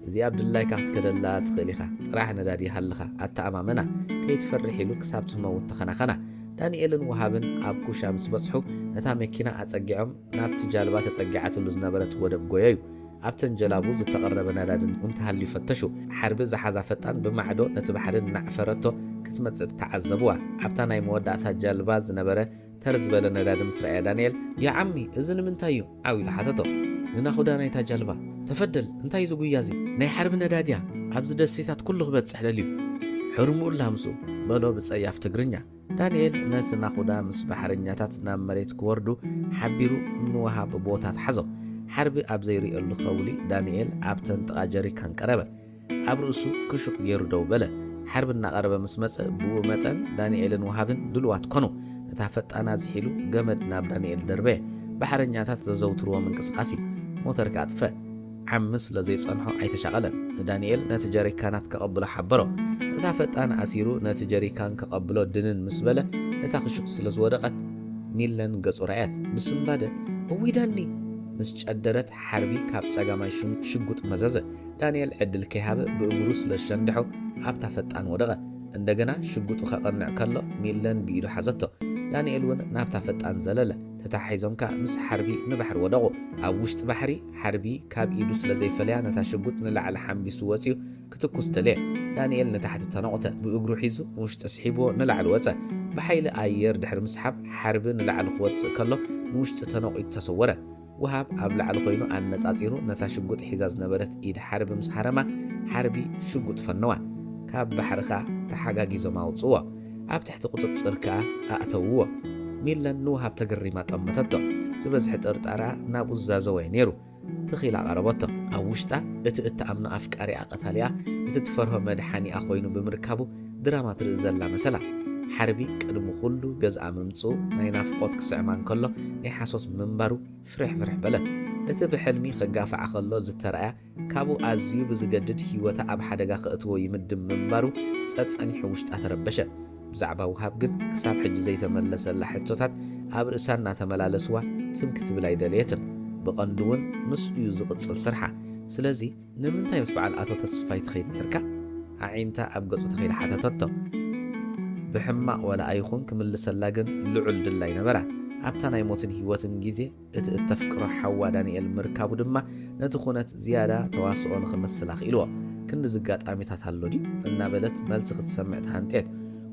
እዚኣ ብድላይካ ክትከደላ ትኽእል ኢኻ፣ ጥራሕ ነዳዲ ይሃልኻ፣ ኣተኣማመና፣ ከይትፈርሕ ኢሉ ክሳብ ትመውት ተኸናኸና። ዳንኤልን ወሃብን ኣብ ኩሻ ምስ በጽሑ ነታ መኪና ኣጸጊዖም ናብቲ ጃልባ ተጸጊዓትሉ ዝነበረት ወደብ ጎየዩ። ኣብተን ጀላቡ ዝተቐረበ ነዳዲ እውን ተሃልዩ ፈተሹ። ሓርቢ ዝሓዛ ፈጣን ብማዕዶ ነቲ ባሕሪ እናዕፈረቶ ክትመጽእ ተዓዘብዋ። ኣብታ ናይ መወዳእታ ጃልባ ዝነበረ ተር ዝበለ ነዳዲ ምስ ረኣየ ዳንኤል፣ "ያ ዓሚ፣ እዚ ንምንታይ እዩ?" ዓው ኢሉ ሓተቶ። "ንናኹዳ ናይታ ጃልባ። ተፈደል፣ እንታይ እዩ ዝጉያ እዚ? ናይ ሓርቢ ነዳዲ እያ። ኣብዚ ደሴታት ኩሉ ክበጽሕ ደልዩ። ሕርምኡላ ምስኡ" በሎ ብጸያፍ ትግርኛ። ዳንኤል ነቲ ናኹዳ ምስ ባሕረኛታት ናብ መሬት ክወርዱ ሓቢሩ ንወሃብ ቦታ ተሓዞ። ሓርቢ ኣብ ዘይርእየሉ ከውሊ ዳንኤል ኣብተን ጥቓ ጀሪካን ቀረበ። ኣብ ርእሱ ክሹኽ ገይሩ ደው በለ። ሓርቢ እናቐረበ ምስ መጸ ብኡ መጠን ዳንኤልን ወሃብን ድሉዋት ኮኑ። ነታ ፈጣን ኣዝሒሉ ገመድ ናብ ዳንኤል ደርበየ። ባሕረኛታት ዘዘውትርዎ ምንቅስቓስ እዩ። ሞተር ከኣ ኣጥፍአ። ዓሚ ስለ ዘይጸንሖ ኣይተሻቐለን። ንዳንኤል ነቲ ጀሪካናት ከቐብሎ ሓበሮ። እታ ፈጣን ኣሲሩ ነቲ ጀሪካን ከቐብሎ ድንን ምስ በለ፣ እታ ክሹኽ ስለ ዝወደቐት ሚለን ገጹ ረኣየት። ብስንባደ፣ "እውይ ዳኒ!" ምስ ጨደረት ሓርቢ ካብ ጸጋማይ ሽም-፣ ሽጉጥ መዘዘ። ዳንኤል ዕድል ከይሃበ ብእግሩ ስለ ዝሸንድሖ ኣብታ ፈጣን ወደቐ። እንደገና ሽጉጡ ከቐንዕ ከሎ ሚለን ብኢዱ ሓዘቶ። ዳንኤል እውን ናብታ ፈጣን ዘለለ። ተተሓሒዞም ከኣ ምስ ሓርቢ ንባሕሪ ወደቑ። ኣብ ውሽጢ ባሕሪ ሓርቢ ካብ ኢዱ ስለ ዘይፈለያ ነታ ሽጉጥ ንላዕሊ ሓምቢሱ ወጺኡ ክትኩስ ደለየ። ዳንኤል ንታሕቲ ተነቑተ። ብእግሩ ሒዙ ንውሽጢ ስሒብዎ ንላዕሊ ወጸ። ብሓይሊ ኣየር ድሕሪ ምስሓብ ሓርቢ ንላዕሊ ክወጽእ ከሎ ንውሽጢ ተነቒቱ ተሰወረ። ወሃብ ኣብ ላዕሊ ኮይኑ ኣነጻጺሩ ነታ ሽጉጥ ሒዛ ዝነበረት ኢድ ሓርቢ ምስ ሃረማ፣ ሓርቢ ሽጉጥ ፈነዋ። ካብ ባሕሪ ከኣ ተሓጋጊዞም ኣውጽዎ። ኣብ ትሕቲ ቁጽጽር ከኣ ኣእተውዎ። ሚለን ንወሃብ ተገሪማ ጠመተቶ። ዝበዝሐ ጥርጣራ ናብኡ ዝዛዘወ እዩ ነይሩ። ትኽ ኢላ ቀረበቶ። ኣብ ውሽጣ እቲ እትኣምኖ ኣፍቃሪኣ ቀታሊኣ፣ እቲ ትፈርሆ መድሓኒኣ ኮይኑ ብምርካቡ ድራማ ትርኢ ዘላ መሰላ። ሓርቢ ቅድሚ ኩሉ ገዝኣ ምምጽኡ ናይ ናፍቖት ክስዕማ እንከሎ ናይ ሓሶት ምንባሩ ፍርሕ ፍርሕ በለት። እቲ ብሕልሚ ክጋፋዓ ከሎ ዝተራእያ ካብኡ ኣዝዩ ብዝገድድ ህይወታ ኣብ ሓደጋ ከእትዎ ይምድብ ምንባሩ ጸጸኒሑ ውሽጣ ተረበሸ። ብዛዕባ ውሃብ ግን ክሳብ ሕጂ ዘይተመለሰላ ሕቶታት ኣብ ርእሳ እናተመላለስዋ ትም ክትብል ኣይደለየትን። ብቐንዱ እውን ምስኡ እዩ ዝቕጽል ስርሓ። ስለዚ ንምንታይ ምስ በዓል ኣቶ ተስፋይ ትኸይድ ነርካ? ኣዒንታ ኣብ ገጹ ተኺላ ሓተተቶ። ብሕማቕ ዋላ ኣይኹን ክምልሰላ ግን ልዑል ድላይ ነበራ። ኣብታ ናይ ሞትን ህይወትን ግዜ እቲ እተፍቅሮ ሓዋ ዳንኤል ምርካቡ ድማ ነቲ ኩነት ዝያዳ ተዋስኦ ንኽመስል ኣኽኢልዎ። ክንድዚ ኣጋጣሚታት ኣሎ ድዩ? እናበለት መልሲ ክትሰምዕ ተሃንጥየት።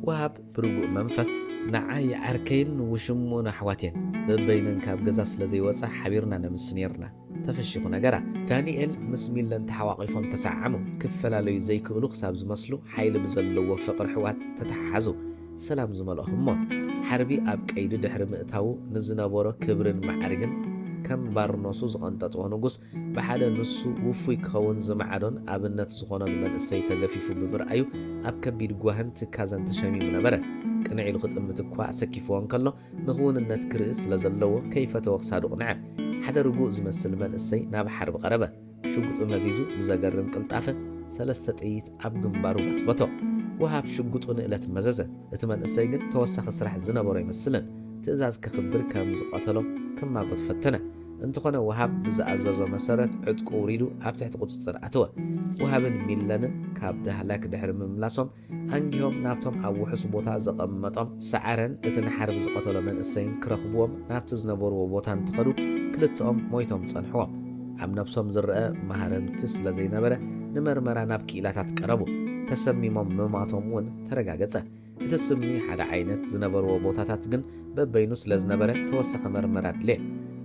ወሃብ ብርጉእ መንፈስ፣ ንዓይ ዓርከይን ውሽምኡን ኣሕዋት እየን። በበይነን ካብ ገዛ ስለ ዘይወጻ ሓቢርና ነምሲ ነይርና። ተፈሺኹ ነገራ። ዳንኤል ምስ ሚለን ተሓቋቒፎም ተሰዓዓሙ። ክፈላለዩ ዘይክእሉ ክሳብ ዝመስሉ ሓይሊ ብዘለዎ ፍቕሪ ኣሕዋት ተተሓሓዙ። ሰላም ዝመልኦ ህሞት። ሓርቢ ኣብ ቀይዲ ድሕሪ ምእታዉ ንዝነበሮ ክብርን ማዕርግን ከም ባርኖሱ ዝቐንጠጥዎ ንጉስ ብሓደ ንሱ ውፉይ ክኸውን ዝመዓዶን ኣብነት ዝኾኖን መንእሰይ ተገፊፉ ብምርኣዩ ኣብ ከቢድ ጓህን ትካዘን ተሸሚሙ ነበረ። ቅንዕ ኢሉ ክጥምት እኳ ኣሰኪፍዎ እንከሎ ንኽውንነት ክርኢ ስለ ዘለዎ ከይፈተወ ክሳዱ ቅንዐ። ሓደ ርጉእ ዝመስል መንእሰይ ናብ ሓርቢ ቀረበ። ሽጉጡ መዚዙ ብዘገርም ቅልጣፈ ሰለስተ ጥይት ኣብ ግንባሩ በትበቶ። ወሃብ ሽጉጡ ንእለት መዘዘ። እቲ መንእሰይ ግን ተወሳኺ ስራሕ ዝነበሮ ኣይመስልን። ትእዛዝ ከኽብር ከም ዝቐተሎ ክማጎት ፈተነ። እንተኾነ ወሃብ ብዝኣዘዞ መሰረት ዕጥቁ ውሪዱ ኣብ ትሕቲ ቁጽጽር ኣተወ። ወሃብን ሚለንን ካብ ዳህላክ ድሕሪ ምምላሶም ኣንጊሆም ናብቶም ኣብ ውሑስ ቦታ ዘቐመጦም ሰዓረን እቲ ንሓርቢ ዝቐተሎ መንእሰይን ክረኽብዎም ናብቲ ዝነበርዎ ቦታ እንትኸዱ ክልተኦም ሞይቶም ጸንሕዎም። ኣብ ነብሶም ዝረአ ማህረምቲ ስለ ዘይነበረ ንመርመራ ናብ ክኢላታት ቀረቡ። ተሰሚሞም ምማቶም እውን ተረጋገጸ። እቲ ስሚ ሓደ ዓይነት ዝነበርዎ ቦታታት ግን በበይኑ ስለ ዝነበረ ተወሳኺ መርመራ ኣድልየ።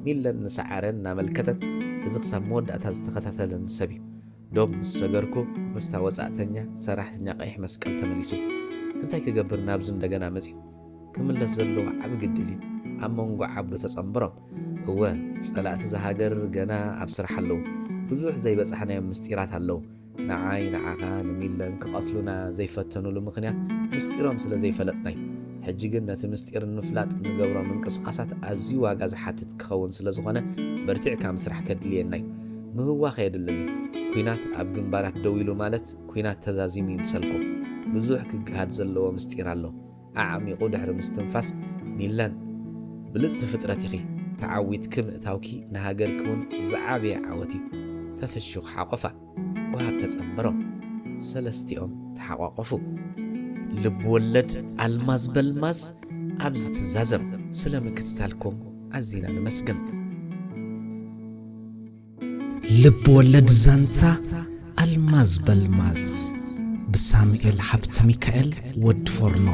ሚለን ንሰዓረን እናመልከተት፣ "እዚ ክሳብ መወዳእታ ዝተኸታተለኒ ሰብ እዩ። ዶብ ምስ ሰገርኩ ምስታ ወጻእተኛ ሰራሕተኛ ቀይሕ መስቀል ተመሊሱ። እንታይ ክገብር ናብዚ እንደገና መጺኡ? ክምለስ ዘለዎ ዓቢ ግድል እዩ። ኣብ መንጎ ዓብዱ ተጸንብሮም። እወ፣ ጸላእቲ እዛ ሃገር ገና ኣብ ስራሕ ኣለዉ። ብዙሕ ዘይበጻሕናዮም ምስጢራት ኣለዉ። ንዓይ ንዓኻ ንሚለን ክቐትሉና ዘይፈተኑሉ ምኽንያት ምስጢሮም ስለ ዘይፈለጥና እዩ። ሕጂ ግን ነቲ ምስጢር ንምፍላጥ ንገብሮ ምንቅስቓሳት ኣዝዩ ዋጋ ዝሓትት ክኸውን ስለ ዝኾነ በርቲዕካ ምስራሕ ከድልየና እዩ። ምህዋኽ የድልን እዩ። ኲናት ኣብ ግንባራት ደው ኢሉ ማለት ኲናት ተዛዚሙ ይምሰልኩም። ብዙሕ ክገሃድ ዘለዎ ምስጢር ኣሎ። ኣዕሚቑ ድሕሪ ምስትንፋስ፣ ሚላን፣ ብልጽቲ ፍጥረት ኢኺ። ተዓዊትኪ ምእታውኪ ንሃገርኪ እውን ዝዓበየ ዓወት እዩ። ተፈሽኹ ሓቆፋ። ወሃብ ተጸንበሮም። ሰለስቲኦም ተሓቋቆፉ። ልብ ወለድ ኣልማዝ በልማዝ ኣብዚ ትዛዘም። ስለ ምክትታልኩም ኣዚና ንመስግን። ልብ ወለድ ዛንታ ኣልማዝ በልማዝ ብሳሙኤል ሃብተ ሚካኤል ወዲ ፎርኖ።